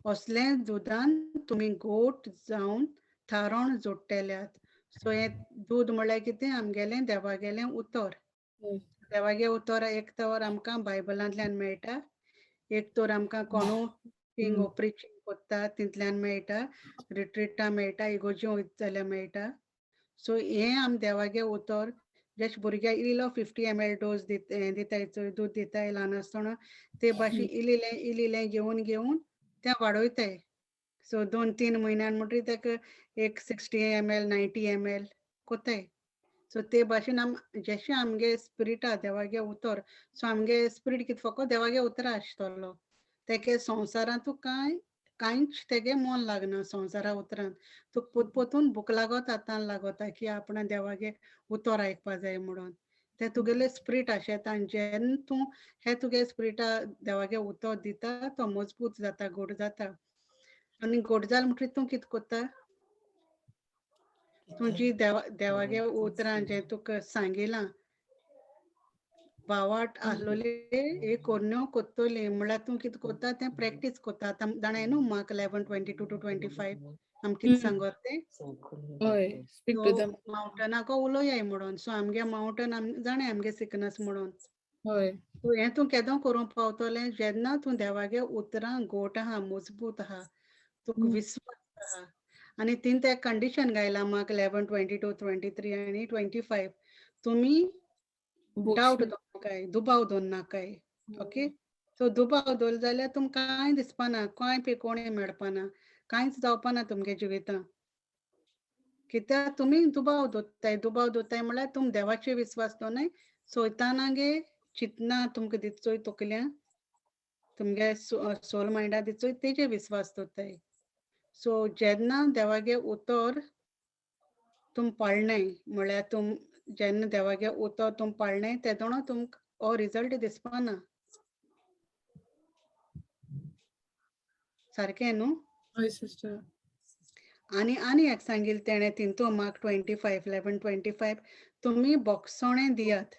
असलें दुदान तुमी गोट जावन थारण जोडटेल्यात. सो हें दूद म्हळ्यार कितें? आमगेलें देवागेलें उतर. देवागे उतर एक तर आमकां बायबलांतल्यान मेळटा, एक तर आमकां कोणू टीचिंग प्रिचींग कोत्ता तितल्यान मेळटा, रिट्रिटा मेळटा, इगोर्जी वयता जाल्यार मेळटा. सो हें आम देवागे उतर जशें भुरग्याक इल्लो 50 ml dose दिताय, दूद दिताय ल्हान आसतना, ते भाशेन इल्लें इल्लें इल्लें इल्लें घेवन घेवन तें वाडयताय. सो 2-3 म्हयन्यान म्हणटरी ताका एक 60 ml 90 ml कोत्ताय. सो ते भाशेन आम जशें आमगे स्पिरिटा देवागे उतर, सो आमगे स्पिरीट कितें फकत देवागे उतरा आसतलो. तेगे संवसारांतू कांय कांयच तेगे मन लागना संवसारा उतरान. तुका पोत पोतून भूक लागता, तान लागता की आपणा देवागे उतर आयकपा जाय म्हणून. तें तुगेलें स्पिरीट आशेता आनी जेन्ना तूं हे तुगे स्पिरिटा देवागे उतर दिता तो मजबूत जाता, गोड जाता. आनी गोड जाल म्हणटकीर तूं कितें कोत्ता? तुजी देवागे उतरां जें तुका सांगिलां भावाट आसलोले एक कोरन्यो कोत्तोली म्हळ्यार तूं कितें कोत्ता तें प्रॅक्टीस कोत्ता. आतां जाणाय न्हू मार्क 11:22 to 25 आमकां कितें सांगत तें? हय, स्पीक टू दम. मावंटनाको उलोयाय म्हणून. सो आमगे मावंटन आम जाणाय आमगे सिकनस म्हणून. हय. सो हें तूं केदो करूंक पावतलें जेन्ना तूं देवागे उतरां गोट आहा, मजबूत आहा, तुका विस्वास आहा. आनी तीन ते कंडिशन गायला मार्क 11:22 23 आनी 25. तुमी डावट दवरनाकाय, दुबाव दवरनाकाय. ओके, सो दुबाव दवरलो जाल्यार तुमकां कांय दिसपाना, कांय पिकोवणी मेळपाना, कांयच जावपाना तुमगे जिवितां. कित्याक तुमी दुबाव दवरताय. दुबाव दवरताय म्हळ्यार तुमी देवाचेर विस्वास दवरनाय, सोयतानागे चिंतना तुमकां दिता चोय तकल्यान, तुमगे सोल मायंडा दिता चोय तेजेर विस्वास दवरताय. सो जेन्ना देवागे उतर तुम पाळनाय, म्हळ्यार तुम जेन्ना देवागे उतर तुम पाळनाय तेदोणा तुमकां हो रिजल्ट दिसपाना. सारकें न्हू? हय सिस्टर. आनी आनी एक सांगिल्लें तेणें तितू मार्क 25 11:25 तुमी बोगसोणें दियात.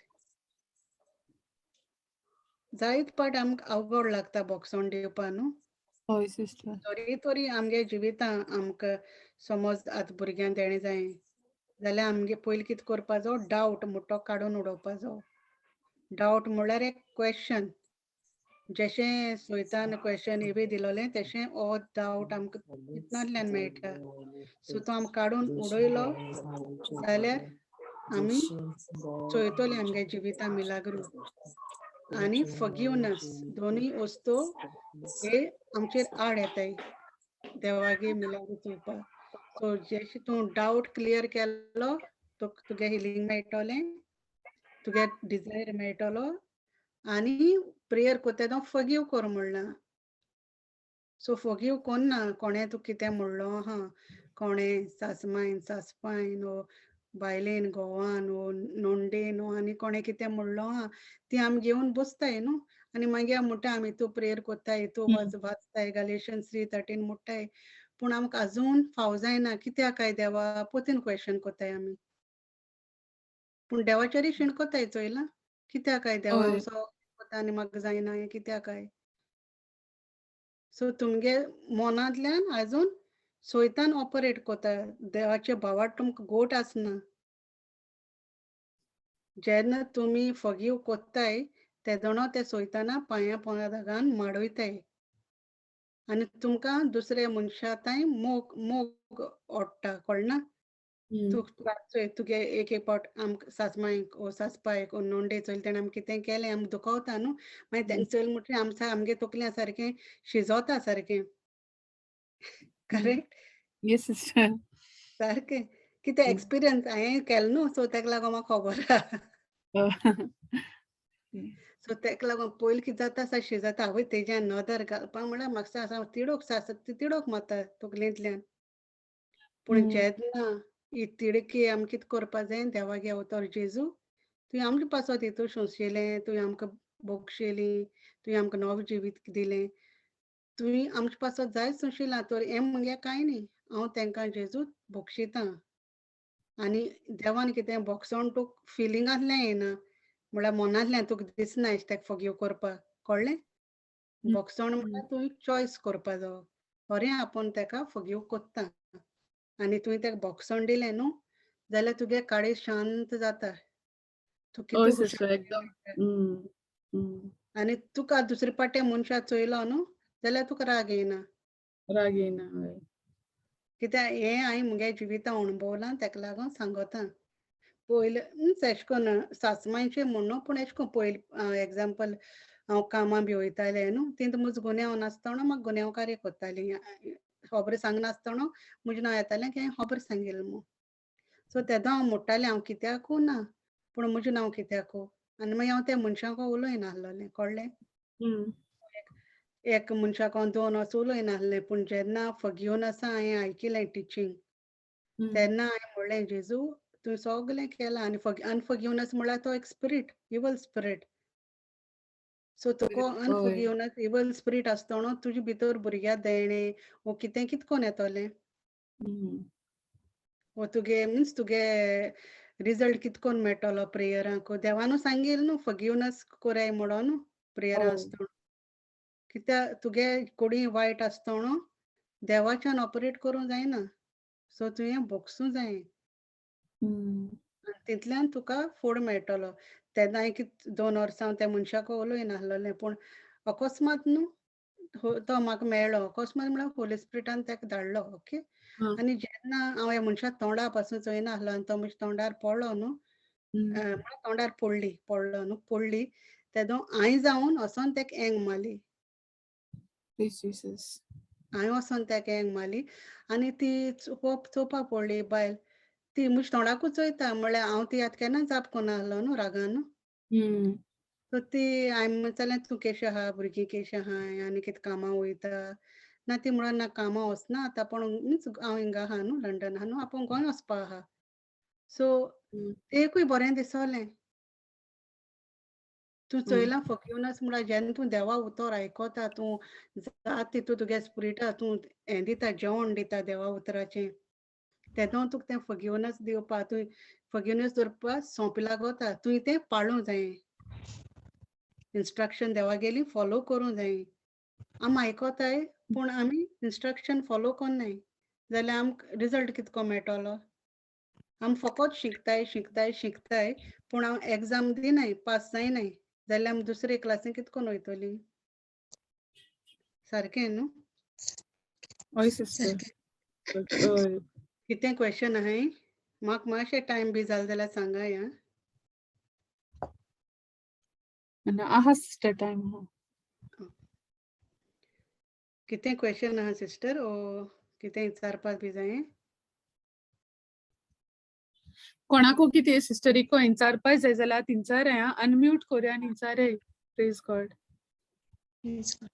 जायत पाट आमकां अवघड लागता बोगसोण दिवपा न्हू? हय सिस्टर. तरी तरी आमगे जिवितां आमकां समज आतां भुरग्यांक देणें जाय जाल्यार आमगे पयलीं कितें करपा जावो, डावट म्हणटा तो काडून उडोवपा जावो. डावट म्हणल्यार एक क्वेश्चन. जशें सोयतान क्वेश्चन इवी दिलोलें तशें हो डावट आमकां तितूंतल्यान मेळटा. सो तो आमकां काडून उडयलो जाल्यार आमी चोयतोले आमगे जिविता मिलाग्रू आनी फॉरगिवनेस दोनूय वस्तू हे आमचेर आड येताय देवागे मिलाग्रू चोवपाक. सो जेशें तूं डावट क्लियर केलो तुगे हिलींग मेळटलें, तुगे डिजायर मेळटलो आनी प्रेयर कोत्ता तेदो फॉरगीव कर म्हणलां. सो फॉरगीव कोन्ना कोणें तुका कितें म्हणलो आहा, कोणें सासमायन सासपायन वो बायलेन घोवान वो नोंडेन वो आनी कोणें कितें म्हणलो आहा ती आमी घेवन बसताय न्हू. आनी मागीर आमी म्हणटा आमी तूं प्रेयर कोत्ताय, तूं वाचताय गलेशियन्स 3:13 म्हणटाय, पूण आमकां अजून फाव जायना कित्याक काय देवा पोतीन क्वेश्चन कोत्ताय आमी. पूण देवाचेरूय शिणकोताय चोयलां कित्याक काय देवा हांव सगळें कोत्ता आनी म्हाका जायना हें कित्याक काय. सो तुमगे मनांतल्यान आजून सोयतान ऑपरेट कोता, देवाचे भावार्थ तुमकां गोट आसना. जेन्ना तुमी फॉरगीव कोत्ताय तेदोणो ते सोयताना पांया पोंदा माडयताय आनी तुमकां दुसऱ्या मनशा तांय मोग मोग ओडटा. कळना तूं चोय तुगे एक एक पावट आमकां सासमांयक ओ सासपायक ओ नोंडे चोयले तेणें आमकां कितें केलें आमकां दुखवता न्हू, मागीर तेंका चोयलें म्हणटकीर आमच्या आमगे तकल्या सारकें शिजोता सारकें. करेक्ट? Yes sister. सारकें कितें एक्सपिरियन्स हांवें केलें न्हू, सो तेका लागून म्हाका खबर आहा. सो तेका लागून पयलीं कितें जाता सा शिजता आवय तेज्यान नदर घालपाक म्हळ्यार म्हाका सा तिडक सा तिडक मारता तकलेंतल्यान. पूण जेन्ना ही तिडकी आमी कितें करपा जाय देवागे अवतार जेजू तुवें आमचे पासत हितू सोंशिलें, तुवें आमकां बक्षिली, तुवें आमकां नवें जिवीत दिलें, तुवें आमचे पासत जायत सोंशिलां तर हें मुगे कांय न्ही, हांव तेंकां जेजू बक्षितां. आनी देवान कितें बक्षोण तुका फिलिंगांतल्यान येना, म्हळ्यार मनांतल्यान तुका दिसना तेका फॉरगीव करपाक. कळ्ळें? बक्षोण म्हळ्यार तुवें चॉयस करपा जावो, खरें आपूण तेका फॉरगीव कोत्ता आनी तुवें तेका बक्षोण दिलें न्हू जाल्यार तुगे काळीज शांत जाता. तूं हय कितू सिस्टर एकदम. आनी तुका दुसरे पाटे मनशा चोयलो न्हू जाल्यार तुका राग येना. राग येना. हय. कित्याक हें हांवें मुगे जिविता अणभवलां तेका लागून सांगोता. पयलें मिन्स एशें कोन्न सासमांयचें म्हूण न्हू, पूण एशें कोन्न पयलीं एग्जाम्पल हांव कामां बी वयतालें न्हू, तितूंत म्हजो गुन्यांव नासतना म्हाका गुन्यांवकारी कोत्तालीं. खबर सांगनासतना म्हजें नांव येतालें की हांवें खबर सांगिल्लें म्हूण. सो तेदो हांव म्हणटालें हांव कित्याकू ना, पूण म्हजें नांव कित्याकू. आनी मागीर हांव त्या मनशाक उलयनासलें. कळ्ळें? एक मनशाक हांव दोन असो उलयनासलें. पूण जेन्ना फॉरगिवनेस हांवें आयकिलें टिचींग तेन्ना हांवें म्हणलें जेजू तुवें सगळें केलां. आनी अनफॉरगिवनेस म्हळ्यार तो एक स्पिरीट, इवल स्पिरीट. सो तुका अनफॉरगिवनेस इवल स्पिरीट आसतना तुजे भितर भुरग्या देणें वो कितें कितें कोन्न येतलें, वो तुगे मिन्स तुगे रिजल्ट कितें कोन्न मेळटलो प्रेयरांक. देवानू सांगिल्लें न्हू फॉरगिवनेस कोराय म्हणून न्हू प्रेयरां आसतना. कित्याक तुगे कुडी वायट आसतना देवाच्यान ऑपरेट करूंक जायना, सो तुवें भोगसूं जाय, तितल्यान तुका फूड मेळटलो. तेन्ना हांवें कितें 2 वर्सां त्या मनशाक उलयनासलें, पूण अकस्मात न्हू तो म्हाका मेळ्ळो. अकस्मात म्हळ्यार होली स्पिरिटान ताका धाडलो. ओके. आनी जेन्ना हांव ह्या मनशा तोंडा पासून चोयनासलो आनी तो म्हज्या तोंडार पडलो न्हू, म्हळ्यार तोंडार पडली, पडलो न्हू, पडली तेदो हांवें जावन वचोन ताका एंग मारली. हांवें वचोन ताका एंग मारली आनी ती चोवपाक पडली बायल, ती म्हज्या तोंडाकूच चोयता. म्हळ्यार हांव ती आतां केन्ना जाप कोनासलो न्हू रागान न्हू. सो ती हांवें म्हणचलें तूं केशें आहा, भुरगीं केशें आहाय आनी कितें कामां वयता ना. ती म्हणून ना कामां वचना आतां, पूण मिन्स हांव हिंगा आहा न्हू, लंडन आहा न्हू, आपूण गोंय वचपा आहा. सो तेकूय बरें दिसलें. तूं चोयलां फॉरगिवनेस म्हळ्यार जेन्ना तूं देवा उतर आयकता, तूं जात तितू तुगे स्पिरिटा तूं हें दिता, जेवण दिता देवा उतराचें, तेदो तुका तें फॉरगिवनेस दिवपा, तुवें फॉरगिवनेस दवरपा सोंपें लागता. तुवें तें पाळूंक जाय, इन्स्ट्रक्शन देवागेली फॉलो करूंक जाय. आमी आयकोताय पूण आमी इन्स्ट्रक्शन फॉलो कोन्नाय जाल्यार आमकां रिजल्ट कितको मेळटलो. आमी फकत शिकताय शिकताय शिकताय पूण हांव एग्जाम दिनाय, पास जायनाय, जाल्यार आमी दुसरे क्लासीन कितकोन वयतली. सारकें न्हू? हय सिस्टर. कितें क्वेश्चन आहाय? म्हाका मातशें टायम बी जालें जाल्यार सांगाय आं. ना आहा सिस्टर टायम आहा. कितें क्वेश्चन आहा सिस्टर ओ कितें विचारपाक बी जायें? कोणाकू कितें सिस्टरीको इंचारपाक जाय जाल्यार तिंचारय आं, अनम्यूट कोरया आनी इंचारय. Praise God. Praise God.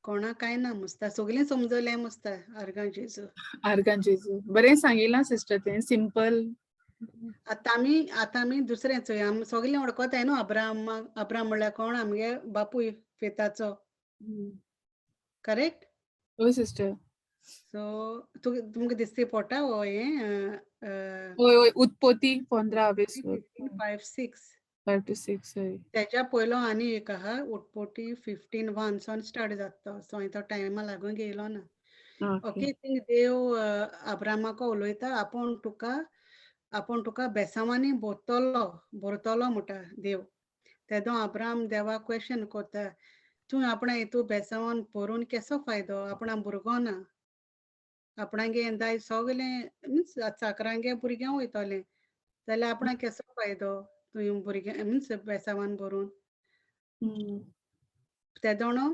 कोणा कांय ना मुसता, सगळें समजलें मुसता. आर्गां जेजू. आर्गां जेजू. बरें सांगिलां सिस्टर तें सिंपल. आतां आमी दुसरें चोया. आमी सगळीं वळखताय न्हू अब्राहम. अब्राहम म्हणल्यार कोण? आमगे बापूय फेताचो, करेक्ट? हय सिस्टर. सो तुमकां दिसती पडटा हो हें हय हय, उत्पत्ती 15 वीस. 5 6. 5 टू 6, हय. तेच्या पयलो आनी एक आहा, उत्पत्ती 15:1 सावन स्टार्ट जाता तो. सो हांवें तो टायमा लागून घेयलो ना. ओके, थिंग देव अब्रामाक उलयता, आपूण तुका बेसांवांनी भरतलो भरतलो म्हणटा देव. तेदो अब्राम देवाक क्वेश्चन करता, तूं आपणा हितू बेसांवान भरून केसो फायदो? आपणा भुरगो ना, आपणागे दाय सगळें मिन्स चाकरांगे भुरग्यां वयतलें जाल्यार आपणाक केसो फायदो तुवें भुरग्यां मिन्स बेसांवान भरून? तेदोणो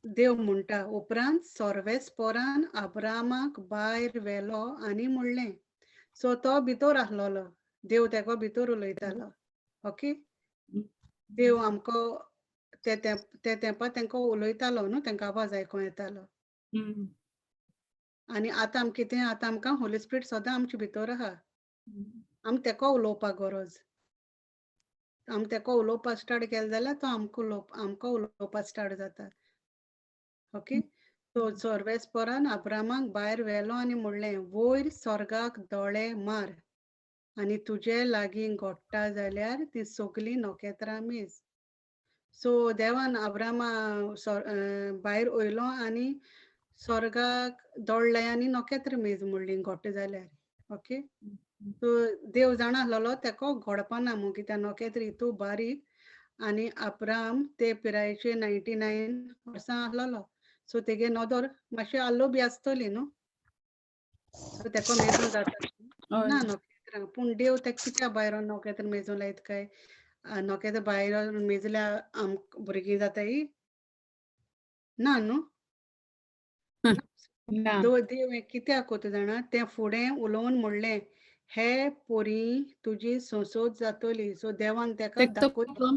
देव म्हणटा, उपरांत सर्वेस्पोरान अब्रामाक भायर व्हेलो आनी म्हणलें. सो तो भितर आसलेलो, देव तेका भितर उलयतालो. ओके, देव आमकां ते ते तेंपार तेंकां उलयतालो न्हू, तेंकां आवाज आयकों येतालो. आनी आतां आमकां कितें, आतां आमकां होली स्पिरीट सदां आमचे भितर आहा. आमी तेका उलोवपाक गरज. आमी तेका उलोवपाक स्टार्ट केलें जाल्यार तो आमकां उलोवपाक स्टार्ट जाता. ओके, सो सर्वेस्पोरान अब्रामाक भायर व्हेलो आनी म्हणलें, वयर स्वर्गाक दोळे मार आनी तुजे लागीं घोडटा जाल्यार ती सगलीं नखेत्रां मेज. सो देवान अब्रामा भायर वयलो आनी स्वर्गाक दोळ्ळे आनी नखेत्र मेज म्हणली घोडटा जाल्यार. ओके, सो देव जाणा आसलेलो तेका घोडपा ना म्हूण, कित्याक नखेत्र हितू बारीक आनी अब्राम ते पिरायेचे 99 वर्सां आसलेलो. सो तेगे नदर मातशी आल्लो बी आसतली न्हू, सो तेका मेजूं जाता ना नखेत्रां. पूण देव तेका कित्याक भायर नखेत्र मेजूं लायत काय? नखेत्र भायर मेजल्या आमकां भुरगीं जाताय ना न्हू? ना. देव हें कित्याक कोता जाणा? तें फुडें उलोवन म्हणलें, हे पोरी तुजी संसद जातली. सो देवान तेका दाखयलो,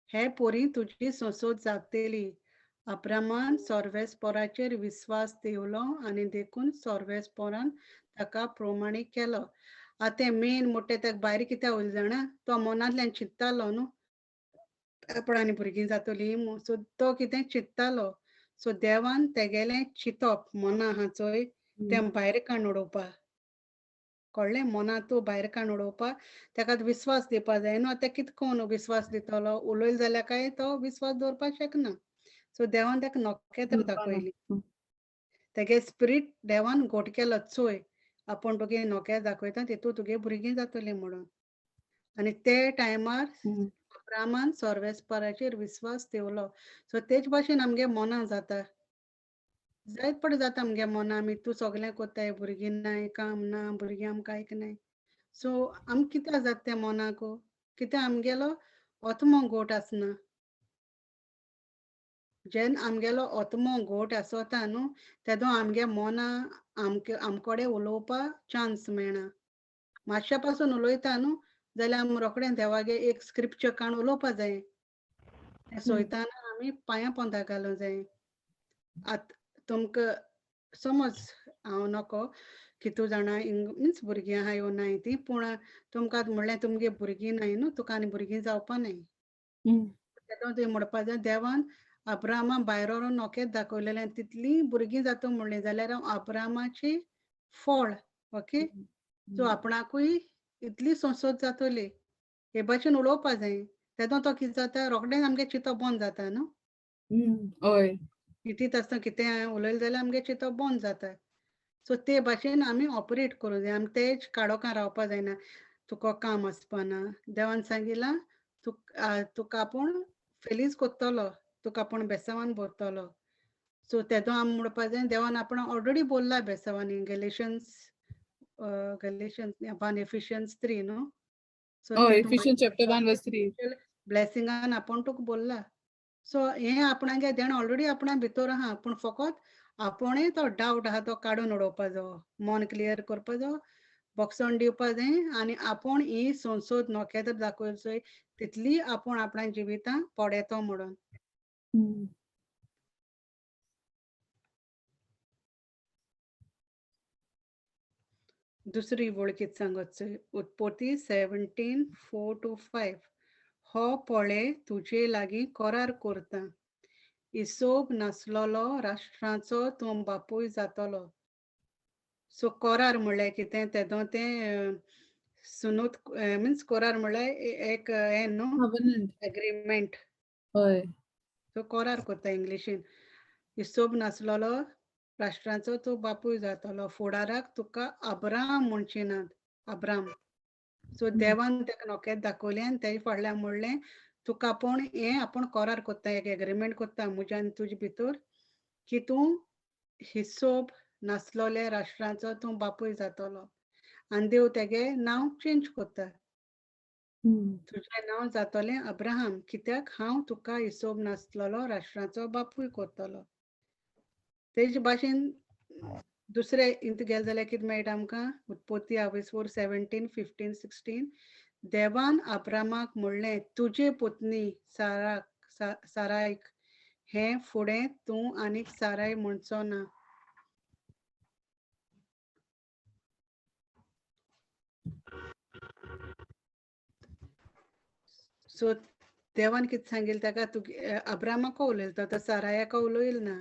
हे पोरी तुजी संसद जातली. अब्रामान सर्वेस्पोराचेर विस्वास दवरलो आनी देखून सर्वेस्पोरान ताका प्रमाणीक केलो. आतां तें मेन मोठें ताका भायर कित्याक वयलो जाणा? तो मनांतल्यान चिंत्तालो न्हू, आपण आनी भुरगीं जातलीं म्हूण. सो तो कितें चिंत्तालो, सो देवान तेगेलें चिंतप मना आहा चोय तें भायर काडून उडोवपा. कळ्ळें? मना तूं भायर काडून उडोवपा तेका विस्वास दिवपा जाय न्हू. आतां कितें कोण विस्वास दितलो? उलयलो जाल्यार काय तो विस्वास दवरपाक शकना. सो देवान ताका नखेत्र दाखयली, तेगे स्पिरीट देवान घोट केलो, चोय आपूण तुगे नोकेर दाखयता तितू तुगे भुरगीं जातलीं म्हणून. आनी ते टायमार अब्रामान सर्वेस्पराचेर विस्वास दवरलो. सो तेच भाशेन आमगे मनां जाता, जायत पड जाता आमगे मनां, आमी तूं सगळें कोत्ताय, भुरगीं नाय, काम ना, भुरगीं आमकां आयकनाय. सो आमकां कित्याक जाता तें मनाक? कित्याक आमगेलो आत्मो घोट आसना. जेन्ना आमगेलो आत्मो घोट आसता न्हू, तेदो आमगे मनां आमकोडे उलोवपाक चान्स मेळना. मातशा पासून उलयता न्हू जाल्यार आमी रोखडें देवागे एक स्क्रिप्चर काडून उलोवपा जाय. तें सोयताना आमी पांयां पोंदा घालूंक जाय. आतां तुमकां समज हांव नको की तूं जाणा मिन्स भुरगीं आहाय वो नाय ती, पूण तुमकां आतां म्हणलें तुमगे भुरगीं नाय न्हू, तुका आनी भुरगीं जावपा नाय. तेदो तुवें म्हणपा जाय, देवान अब्रामा भायर व्हरून नोकेत दाखयलेलें, तितलीं भुरगीं जाता म्हणलें जाल्यार हांव अब्रामाची फळ. ओके, सो आपणाकूय इतली संसद जातली हे भाशेन उलोवपा जाय. तेदो तो कितें जाता, रोखडेंच आमगे चिंतप बंद जाता न्हू. हय. चिंतीत आसतना कितें उलयलें जाल्यार आमगे चिंतप बंद जाता. सो ते भाशेन आमी ऑपरेट करूं जाय. आमी तेच काडोकां रावपा जायना. तुका काम आसपाना. देवान सांगिलां तुका आपूण फेलीज कोत्तलो, तुका आपूण बेसांवान भरतलो. सो तेदो आमी म्हणपा जाय देवान आपण ऑलरेडी बोल्ला बेसांवानी, Galatians Galatians 1 Ephesians 3 न्हू. सो हय, एफिशियन चॅप्टर 1 वर्स 3. ब्लेसिंगान आपूण तुका बोल्ला. सो हें आपणागे देण ऑलरेडी आपणा भितर आहा, पूण फकत आपूणय तो डावट आहा तो काडून उडोवपा जावो, मन क्लियर करपा जावो, बॉक्सण दिवपा जाय आनी आपूण ही संसद नोकेत दाखोवचोय तितली आपूण आपणा जिवितां पडेतो म्हणून. दुसरी वळखीत सांगत उत्पत्ती 17:4-5. हो पळे तुजे लागीं करार करता, हिसोब नासलेलो राष्ट्रांचो तूं बापूय जातलो. सो करार म्हणल्यार कितें, तेदो तें सुनूत मिन्स करार म्हणल्यार एक हें न्हू, एग्रीमेंट. हय, सो करार करता इंग्लिशीन. हिसोब नासलेलो राष्ट्रांचो तूं बापूय जातलो, फुडाराक तुका अब्राम म्हणचे नात, अब्राम. सो देवान ताका नोकेत दाखयलें आनी तेजे फाटल्यान म्हणलें तुका आपूण हें आपूण करार करता, एक एग्रीमेंट करता म्हज्या आनी तुजे भितर की तूं हिसोब नासलेल्या राष्ट्रांचो तूं बापूय जातलो. आनी देव तेगे नांव चेंज करता, तुजें नांव जातलें अब्राहम, कित्याक हांव तुका हिसोब नासलेलो राष्ट्रांचो बापूय करतलो. तेजे भाशेन दुसरे इंत गेले जाल्यार कितें मेळटा आमकां, उत्पत्ती आवयसवर 17:15, 16. देवान अब्रामाक म्हणलें तुजे पत्नी साराक सारायक हें फुडें तूं आनीक साराय म्हणचो ना. सो देवान कितें सांगिल्लें ताका, तुगे अब्रामाक उलयता तो सारायाक उलयल ना,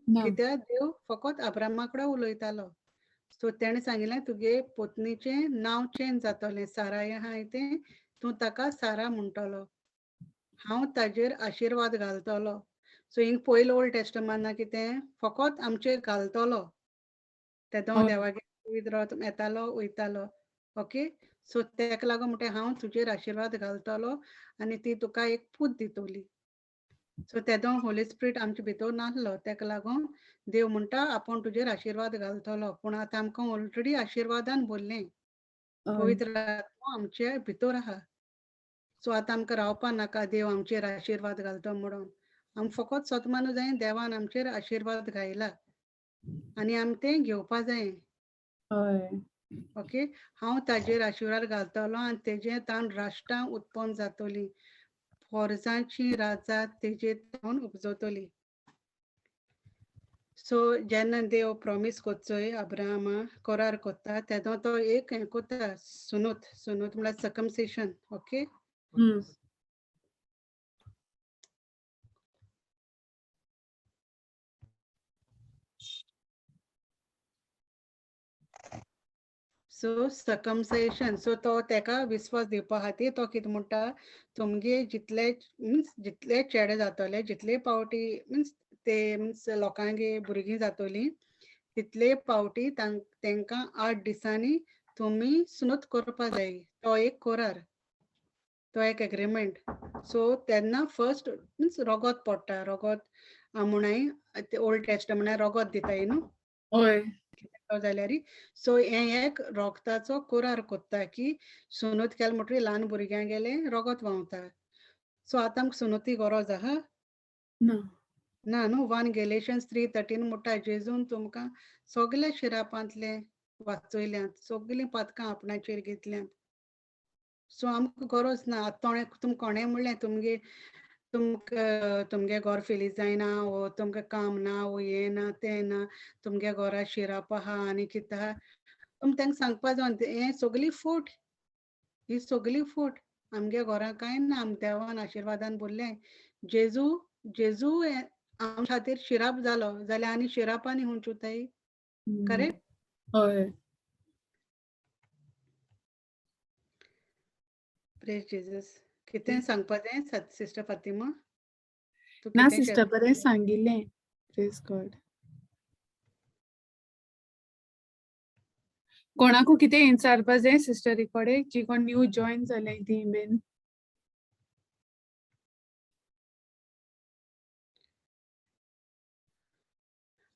कित्याक देव फकत अब्रामा कडेन उलयतालो. सो तेणें सांगिल्लें तुगे पत्नीचें नांव चेंज जातलें, साराय आहाय तें तूं ताका सारा म्हणटलो, हांव ताजेर आशिर्वाद घालतलो. सो हिंग पयलो ओल्ड टेस्टमेंटान कितें फकत आमचेर घालतलो, तेदो देवागेर येतालो वयतालो. ओके, सो तेका लागून म्हणटा हांव तुजेर आशिर्वाद घालतलो आनी ती तुका एक पूत दितली. सो तेदो होली स्पिरिट आमचे भितर नासलो, तेका लागून देव म्हणटा आपूण तुजेर आशिर्वाद घालतलो, पूण आतां आमकां ऑलरेडी आशिर्वादान भरलें, पवित्र आत्मो आमचे भितर आहा. सो आतां आमकां रावपा नाका देव आमचेर आशिर्वाद घालतो म्हणून, आमी फकत सत मानू जाय देवान आमचेर आशिर्वाद घायला आनी आमी तें घेवपा जाय. ओके, हांव ताजेर आशिर्वाद घालतलो आनी तेजे ताण राष्ट्रां उत्पन्न जातली, फोर्जांची राजा तेजे तावन उपजतली. सो जेन्ना देव प्रोमीस करचोय अब्राहमा करार करता तेदो तो एक हें करता, सुनूत, सुनूत म्हळ्यार सर्कमसेशन. ओके, सो सर्कमसेशन, सो तो तेका विस्वास दिवपा खातीर तो कितें म्हणटा, तुमगे जितले मिन्स जितले चेडे जातले, जितले पावटी मिन्स ते मिन्स लोकांगे भुरगीं जातलीं तितले पावटी तांकां 8 दिसांनी तुमी सुनत करपा जाय. तो एक करार, तो एक एग्रीमेंट. सो तेन्ना फर्स्ट मिन्स रोगोत पडटा, रोगोत आमोणाय ओल्ड टेस्टमेंटान रोगोत दिताय न्हू जाल्यार. सो हें एक रोगताचो करार करता की सुनत केलें म्हणटकीर ल्हान भुरग्यांक गेलें रोगत व्हांवता. सो आतां आमकां सुनती गरज आहा ना न्हू. 1 Galatians 3:13 म्हणटा जेजून तुमकां सगल्या शिरापांतले वाचयल्यात, सगलीं पातकां आपणाचेर घेतल्यात. सो आमकां गरज ना. आतां तुमकां कोणें म्हणलें तुमगे तुमकां तुमगे घर फेली जायना वो तुमकां काम ना वो हें ना तें ना, तुमगे घरा शिराप आहा आनी कितें आहा, तुमी तांकां सांगपा जाय हें सगली फूट, ही सगली फूट, आमगे घरां कांय ना, आम देवान आशिर्वादान भरलें. जेजू जेजू आमच्या खातीर शिराप जालो जाल्यार आनी शिरापांनी हुंच उरताय. करेक्ट? हय. प्रेज जेजस. कितें सांगपा जाय सिस्टर फातिमा? ना सिस्टर, बरें सांगिल्लें. Praise God. कोणाकू कितें विचारपा जाय सिस्टरी कडेन जी कोण न्यू जॉयन जाल्याय ती बीन?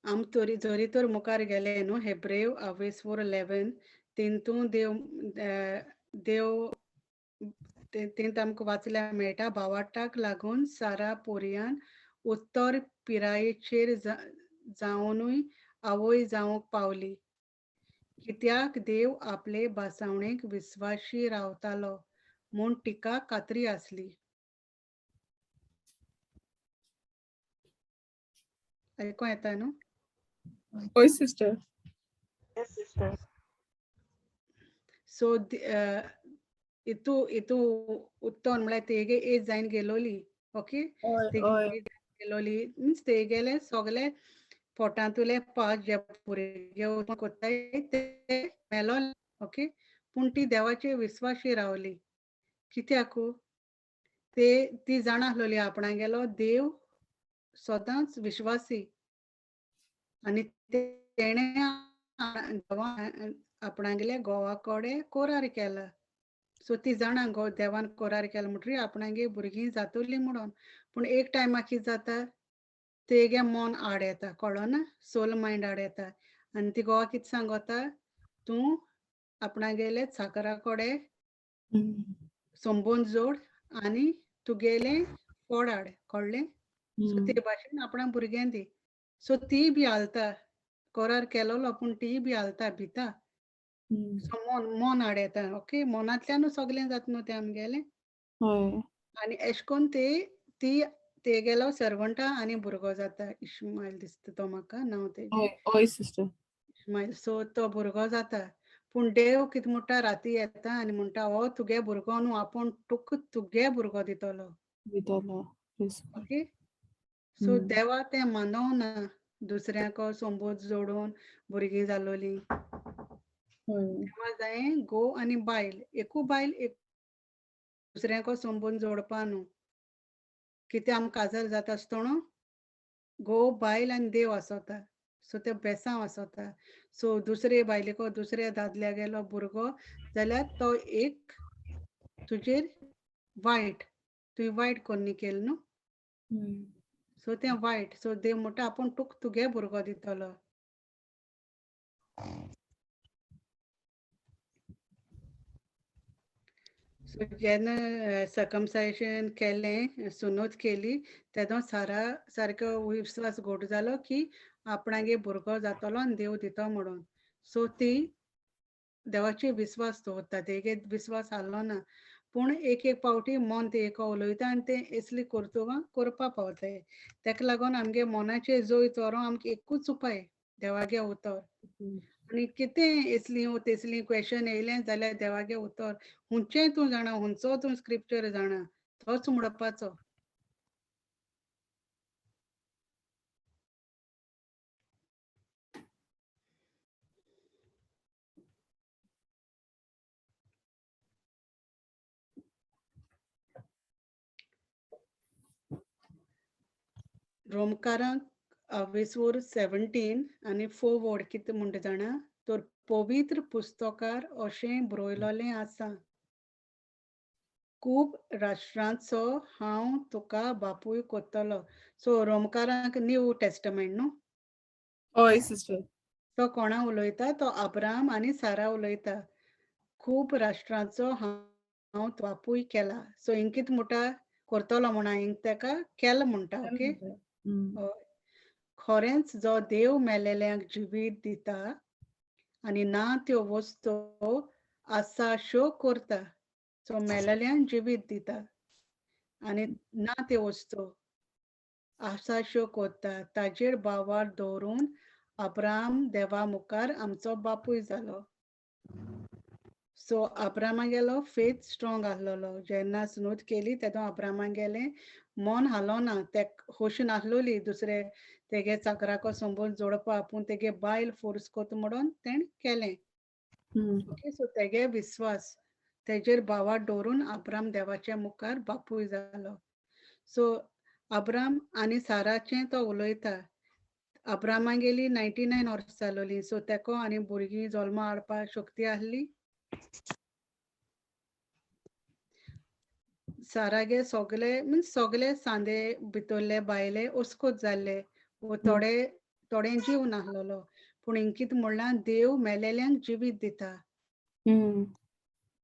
आम तरी जरी तर मुखार गेले न्हू हेब्रेव आवेस 4:11 तितून देव देव तेंत आमकां वाचल्यार मेळटा भावार्ताक लागून सारा पोरयान उत्तर पिरायेचेर जावनूय आवय जावंक पावली कित्याक देव आपले भासावणेक विस्वाशी रावतालो म्हूण तिका खात्री आसली. आयको येता न्हू? हय सिस्टर. Yes, sister. सो इतू इतू उत्तोन म्हळ्यार तेगे एज जायन गेलोली, ओके? हय तेगे हय. एज गेलोली मिन्स तेगेले सगळे पोटांतुले पांच जे भुरगे उत्पन्न कोत्ताय ते मेलोले, ओके? पूण ती देवाचे विस्वाशी रावली. कित्याकू ते ती जाणा आसलोली आपणागेलो देव सदांच विश्वासी आनी तेणें आपणागेल्या घोवा कडेन कोरार केला. सो ती जाणा गो देवान कोरार केला म्हणटरी आपणागे भुरगीं जातोली म्हणून. पूण एक टायमा कितें जाता तेगे मन आड येता, कळना? सोल मायंड आड येता आनी ती घोवा कितें सांगता तूं आपणागेले चाकरा कडेन संबंद जोड आनी तुगेलें पोड हाड, कळ्ळें? सो ते भाशेन आपणा भुरग्यां दी. सो ती बी हालता, कोरार केलोलो पूण ती बी हालता, भिता. सो मन मन आड येता, ओके? मनांतल्यानूच सगळें जाता न्हू तें आमगेलें. हय. आनी एशें कोन्न ती ती तेगेलो सर्वंटा आनी भुरगो जाता, इश्मायल दिसता तो म्हाका नांव तेजें. हय हय सिस्टर. इश्मायल. सो तो भुरगो जाता पूण देव कितें म्हणटा राती येता आनी म्हणटा हो तुगे भुरगो न्हू आपूण तुका तुगे भुरगो दितलो. दितलो. ओके? सो देवा तें मानवना दुसऱ्यांक संबोध जोडून भुरगीं जालोलीं. देवा जाय घोव आनी बायल, एकू बायल एक दुसऱ्यांक संबंद जोडपा न्हू. कितें आमकां काजार जाता आसतना घोव बायल आनी देव आसता. सो तें बेसांव आसता. सो दुसरे बायलेको दुसऱ्या दादल्यागेलो भुरगो जाल्यार तो एक तुजेर वायट, तुवें वायट कोन्नी केलें न्हू. सो तें वायट. सो देव म्हणटा आपूण तुका तुगे भुरगो दितलो. सो जेन्ना सर्कमसायजेशन केलें, सुनोत केली तेदो सारा सारको विस्वास घट जालो की आपणागे भुरगो जातलो आनी देव दितो म्हणून. सो ती देवाचे विस्वास दवरता, तेगे विस्वास हाल्लो ना. पूण एक एक पावटी मन ते एक उलयता आनी तें असली कर्तुबां करपा पावताय. तेका लागून आमगे मनाचेर जैत व्हरोंक आमकां एकूच उपाय, देवागे उतर. आनी कितें असलीं तेसलीं क्वेशन येयलें जाल्यार देवागे उतर हुंचें तूं जाणा, हुंचो तूं स्क्रिप्चर जाणा, तोच म्हणपाचो. रोमकारांक 24 17 आनी 4 वर्ड कितें म्हणटा जाणा, तर पवित्र पुस्तकार अशें बरयलोलें आसा, खूब राष्ट्रांचो हांव तुका बापूय कोत्तलो. सो रोमकारांक न्यू टेस्टमेंट न्हू? हय सिस्टर. तो कोणा उलयता? तो अब्राम आनी सारा उलयता. खूब राष्ट्रांचो हांव बापूय केला. सो हिंग कितें म्हणटा करतलो म्हणा, हिंग तेका केला म्हणटा. ओके? खरेंच जो देव मेलेल्यांक जिवीत दिता आनी ना त्यो वस्तू आसा श्यो करता. सो मेलेल्यांक जिवीत दिता आनी ना त्यो वस्तू आसा श्यो करता. ताजेर भावार दवरून अब्राम देवा मुखार आमचो बापूय जालो. सो अब्रामागेलो फेथ स्ट्रॉंग आसलोलो. जेन्ना सुनूत केली तेदो अब्रामागेलें मन हालोना, ते खोशी नासलोली दुसरे तेगे चाकराको संबंद जोडपा, पूण तेगे बायल फोर्स कोत म्हणून तेणें केलें. ओके? सो तेगे विस्वास तेजेर भावार दवरून अब्राम देवाच्या मुखार बापूय जालो. सो अब्राम आनी साराचें तो उलयता. अब्रामागेली 99 वर्सां जालोलीं, सो तेको आनी भुरगीं जल्मा हाडपाक शक्ती आहली? सारागे सगले मिन्स सगले सांदे भितरले बायले अस्कोत जाल्ले वो थोडे थोडे जीव नाहलोलो, पूण इंकीत म्हणलां देव मेलेल्यांक जिवीत दिता.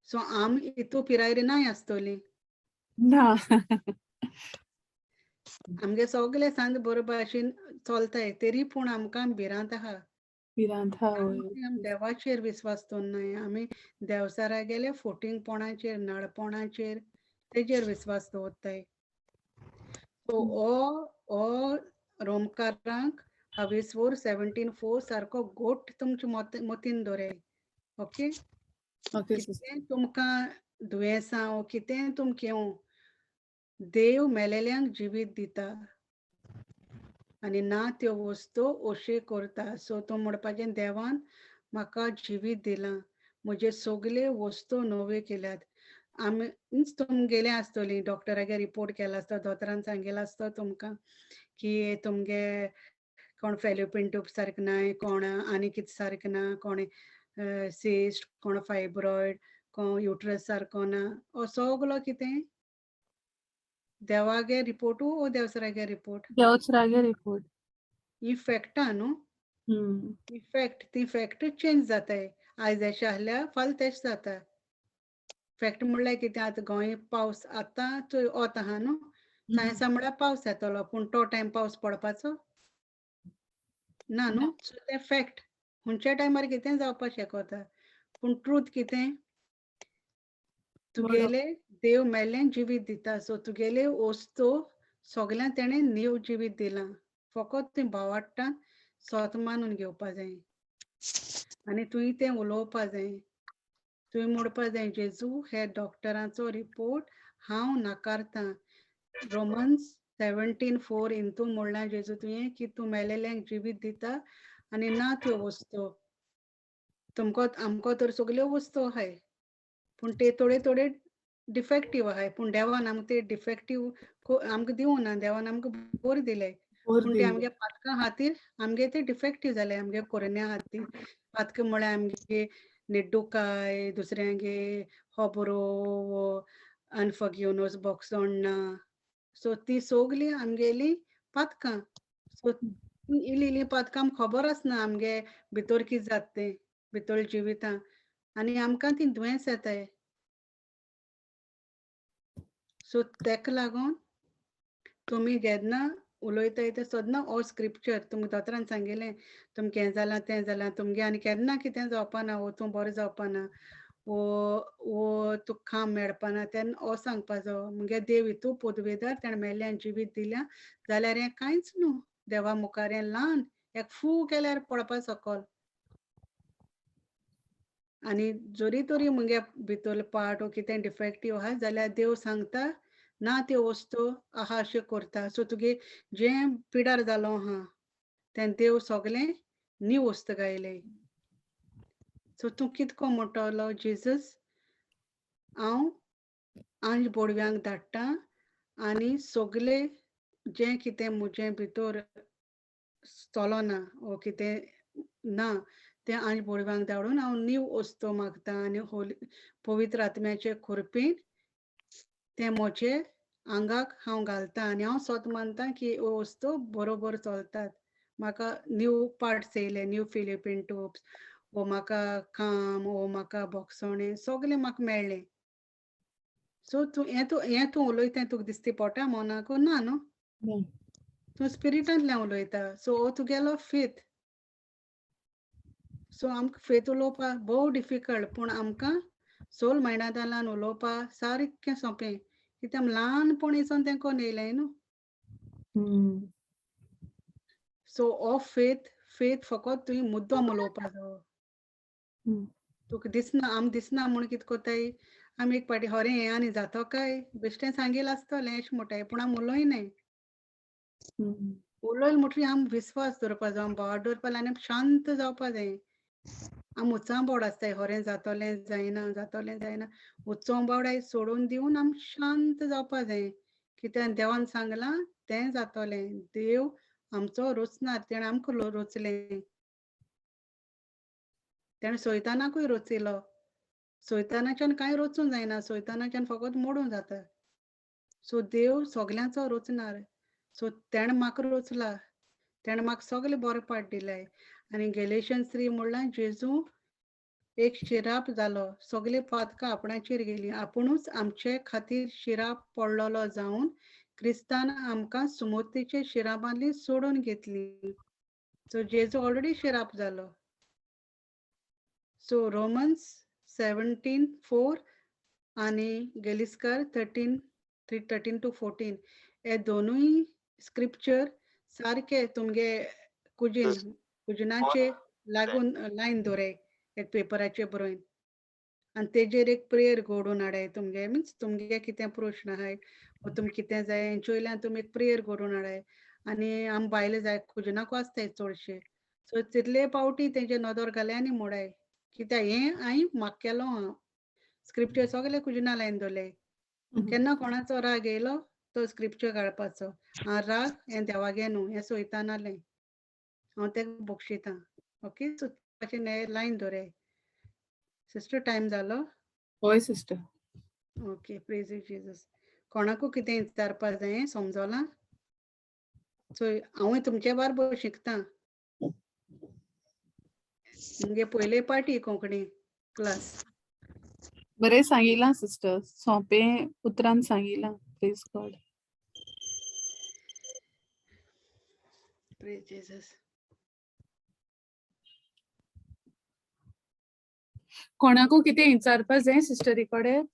सो आम इतू पिरायेर नाय आसतली. ना. आमगे सगले सांद बरे भाशेन चलताय, तरी पूण आमकां भिरांत आहा. भिरांत आहा, वय. आमी देवाचेर विस्वास दवरनाय, आमी देवचारा गेले फोटिंगपणाचेर, नडपणाचेर, तेजेर विस्वास दवरताय. सो हो रोमकारांक हवीस 4:17-4 सारको गोट तुमचे मतीन दवराय. ओके? Okay sister. कितें तुमकां दुयेंसां वो कितें तुमकां येवं, देव मेलेल्यांक जिवीत दिता आनी ना त्यो वस्तू अशें करता. सो तूं म्हणपाचें देवान म्हाका जिवीत दिलां, म्हजे सगळे वस्तू नव्यो केल्यात. आमी मिन्स तुमगेले आसतली डॉक्टरागेर रिपोर्ट केला आसता, दोतोरान सांगलें आसता तुमकां की तुमगे कोण फेलोपियन ट्यूब सारकें नाय, कोण आनी कितें सारकें ना, कोण सिस्ट, कोण फायब्रॉयड, कोण युट्रस सारको ना, हो सगलो कितें देवागे रिपोर्टू ओ देवसरागे रिपोर्ट? देवसरागे रिपोर्ट. ही फॅक्टां न्हू, ही फॅक्ट, ती फॅक्ट चेंज जाताय. आयज अशें आहल्यार फाल्यां तेश जाता. फॅक्ट म्हणल्यार कितें, आतां गोंय पावस आतां चोय वत आहा न्हू, सायन्सा म्हळ्यार पावस येतलो, पूण तो टायम पावस पडपाचो ना न्हू. सो तें फॅक्ट खंयच्या टायमार कितें जावपाक शकता, पूण ट्रूथ कितें, तुगेले देव मेल्ल्यान जिवीत दिता. सो तुगेले वस्तू सगळ्यां तेणें नीव जिवीत दिलां, फकत तुवें भावाडटान स्वत मानून घेवपा जाय आनी तुवें तें उलोवपा जाय. तुवें म्हणपा जाय, जेजू हे डॉक्टराचो रिपोर्ट हांव नाकारतां. रोमन्स 17:4 इंतू म्हणलां जेजू तुवें की तूं मेलेल्यांक जिवीत दिता आनी ना त्यो वस्तू. तुमकां आमकां तर सगल्यो वस्तू आहाय, पूण ते थोडे थोडे डिफेक्टीव आहाय, पूण देवान आमकां ते डिफेक्टीव आमकां दिवना, देवान आमकां बरें दिले, पूण ते आमगे पातकां खातीर आमगे ते डिफेक्टीव जाले. आमगे कोरोना खातीर पातकां म्हळ्यार आमगे निड्डुकाय, दुसऱ्यांगे होबरो वो अनफॉर्गिवनस बोगसोण ना, सो ती सगली आमगेली पातकां. सो इल्ली इल्ली पातकां आमकां खबर आसना आमगे भितर कितें जाता तें, भितर जिवितां, आनी आमकां ती दुयेंस येताय. सो तेका लागून तुमी जेन्ना उलयताय तें सदना हो स्क्रिप्चर तुमकां दोतोरान सांगिल्लें, तुमकां हें जालां तें जालां, तुमगे आनी केन्ना कितें जावपा ना, वो तूं बरें जावपा ना, वो वो तुका काम मेळपा ना, तेन्ना हो सांगपाचो मुगे देव हितू पोदवेदार, तेणें मेल्ल्यान जिवीत दिल्या जाल्यार हें कांयच न्हू देवा मुखार, हें ल्हान एक फू केल्यार पडपा सकल. आनी जरी तरी मुगे भितर पार्ट वो कितें डिफेक्टीव आहा जाल्यार देव सांगता ना त्यो वस्तू आहा अशें करता. सो तुगे जें पिडार जालो आहा तें देव सगलें न्यू वस्तू गायले. सो तूं कितको म्हणटलो, जेजस हांव आंज बोडव्यांक धाडटा आनी सगले जें कितें म्हजें भितर चलना वो कितें ना तें आंज बोडव्यांक धाडून हांव न्यू वस्तू मागता आनी होली पवित्र आत्म्याचे खुरपीन तें म्हजे आंगाक हांव घालता आनी हांव स्वत मानता की ह्यो वस्तू बरोबर चलतात. म्हाका न्यू पार्ट्स येयले, न्यू फिलिपीन ट्यूब्स, वो म्हाका काम, वो म्हाका बोगसोणें सगलें म्हाका मेळ्ळें. सो तूं हें तूं उलयता तुका दिसती पोटा मनाक ना न्हू, तूं स्पिरिटांतल्यान उलयता. सो हो तुगेलो फेथ. सो आमकां फेथ उलोवपाक भोव डिफिकल्ट, पूण आमकां सोल मायंडांतल्यान उलोवपाक सारकें सोंपें, कित्याक आमी ल्हानपणीसून तें कोन्न येयलें न्हू. सो हो फेथ, फेथ फकत तुवें मुद्दम उलोवपाचो. तुका दिसना, आमकां दिसना म्हूण कितें कोत्ताय आमी एक पाटी हरें हें आनी जातो काय बेश्टें सांगिल्लें आसतलें अशें म्हणटाय, पूण आमी उलयनाय. उलयल म्हणटकीर आमी विस्वास दवरपा जाय, आमी बोवाळ दवरपा जाय आनी शांत जावपा जाय. आमी उचांबळ आसताय, हरें जातलें जायना, जातलें जायना, उचांबळाय सोडून दिवन आमी शांत जावपा जाय. कित्याक देवान सांगलां तें जातलें. देव आमचो रोचणार, तेणें आमकां रोचलें. तेणें सोयतानाकूय रोचिलो. सोयतानाच्यान कांय रोचूंक जायना, सोयतानाच्यान फकत मोडूंक जाता. सो देव सगल्यांचो रोचणार. सो तेणें म्हाका रोचला, तेणें म्हाका सगळे बरे पाट दिले. आनी गॅलेशियन्स 3 म्हणल्यार जेजू एक शिराप जालो, सगळे पातकां आपणाचेर गेली, आपुणूच आमचे खातीर शिराप पडलेलो जावन क्रिस्तान आमकां सुमतीचे शिरापांतली सोडून घेतली. सो जेजू ऑलरेडी शिराप जालो. सो रोमन्स 17:4 आनी गेलिस्कर 13:3 13-14 हे दोनूय स्क्रिप्चर सारके तुमगे कुजिनाचे लागून लायन दवराय एक पेपराचेर बरोवन आनी तेजेर एक प्रेयर घडोवन हाडाय. तुमगे मिन्स तुमगे कितें प्रश्न आहाय वो तुमकां कितें जाय हेंचे वयल्यान तुमी एक प्रेयर घडोवन हाडाय. आनी आम बायले जाय कुजिनाकू आसताय चडशे, सो तितले पावटी तेंचे नदर घाले आनी मोडाय कित्याक हें हांवें म्हाका केलो हांव स्क्रिप्चर सगळे कुजिना लायन दवरले. केन्ना कोणाचो राग येयलो तो स्क्रिप्चर काडपाचो. आं राग हें देवागे न्हू, हें सोयतानालें, हांव तेका बक्षितां. ओके, सो ताचें लायन दवराय. सिस्टर टायम जालो? हय sister. Okay, praise you Jesus. कोणाकू कितें विचारपा जाय समजलां? सो हांवूय तुमचे बारबर शिकतां. मुगे पयले पाटी कोंकणी क्लास. बरें सांगिलां सिस्टर, सोंपें उतरान सांगिलां. Praise God. Praise Jesus. कोणाकू कितें विचारपा जाय सिस्टरी कडेन?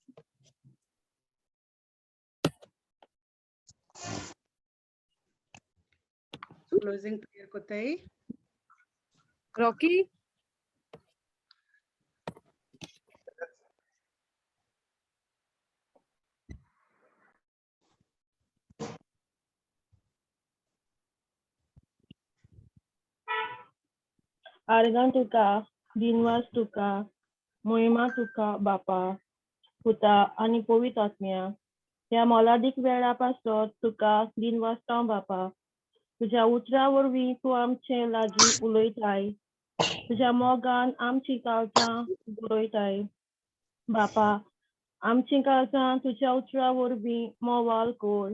क्लोजिंग प्रेयर कोताय. रॉकी? आर्गां तुका, दिनवास तुका, मोहिमा तुका बापा, पुता आनी पवित्र आत्म्या. ह्या मोलादीक वेळा पासत तुका दिनवासता बापा. तुज्या उतरा वरवीं तूं आमचे लागीं उलयताय, तुज्या मोगान आमचीं काळजां बरयताय बापा. आमचीं काळजां तुज्या उतरा वरवीं मोवाल कर,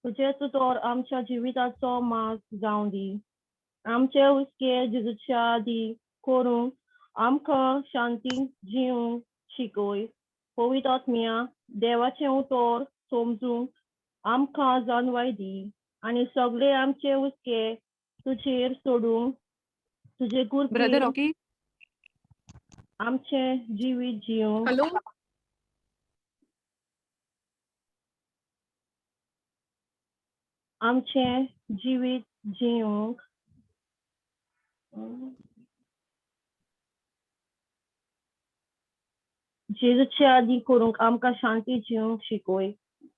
तुजेच तर आमच्या जिविताचो मार्ग जावं दी. आमचे हुस्के जेजूच्या आदी करूंक आमकां शांती जिवंक शिकय. पवित्र आत्म्या देवाचें उतर समजूंक आमकां जाणवाय दी आनी सगळे आमचे हुस्के तुजेर सोडूंक तुजे ब्रदर कृपेन रॉकी? आमचें जिवीत जिवंक. हॅलो? आमचें जिवीत जिवंक जेजूचे आदी करूंक आमकां शांती जिवंक शिकय.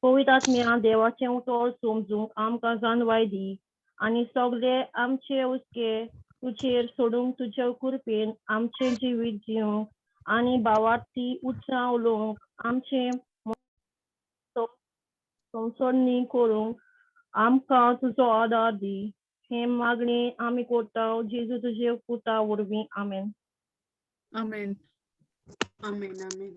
पवित्र आत्म्या देवाचें उतर समजूंक आमकां जाणवाय दी आनी सगळे आमचे हुस्के तुजेर सोडूंक तुजे कृपेन आमचें जिवीत जिवंक आनी भावार्थी उतरां उलोवंक आमचें संसर्णी करूंक आमकां तुजो आदार दी. हें मागणें आमी करता जेजू तुजे पुता वरवीं. आमेन. आमेन. आमेन आमेन.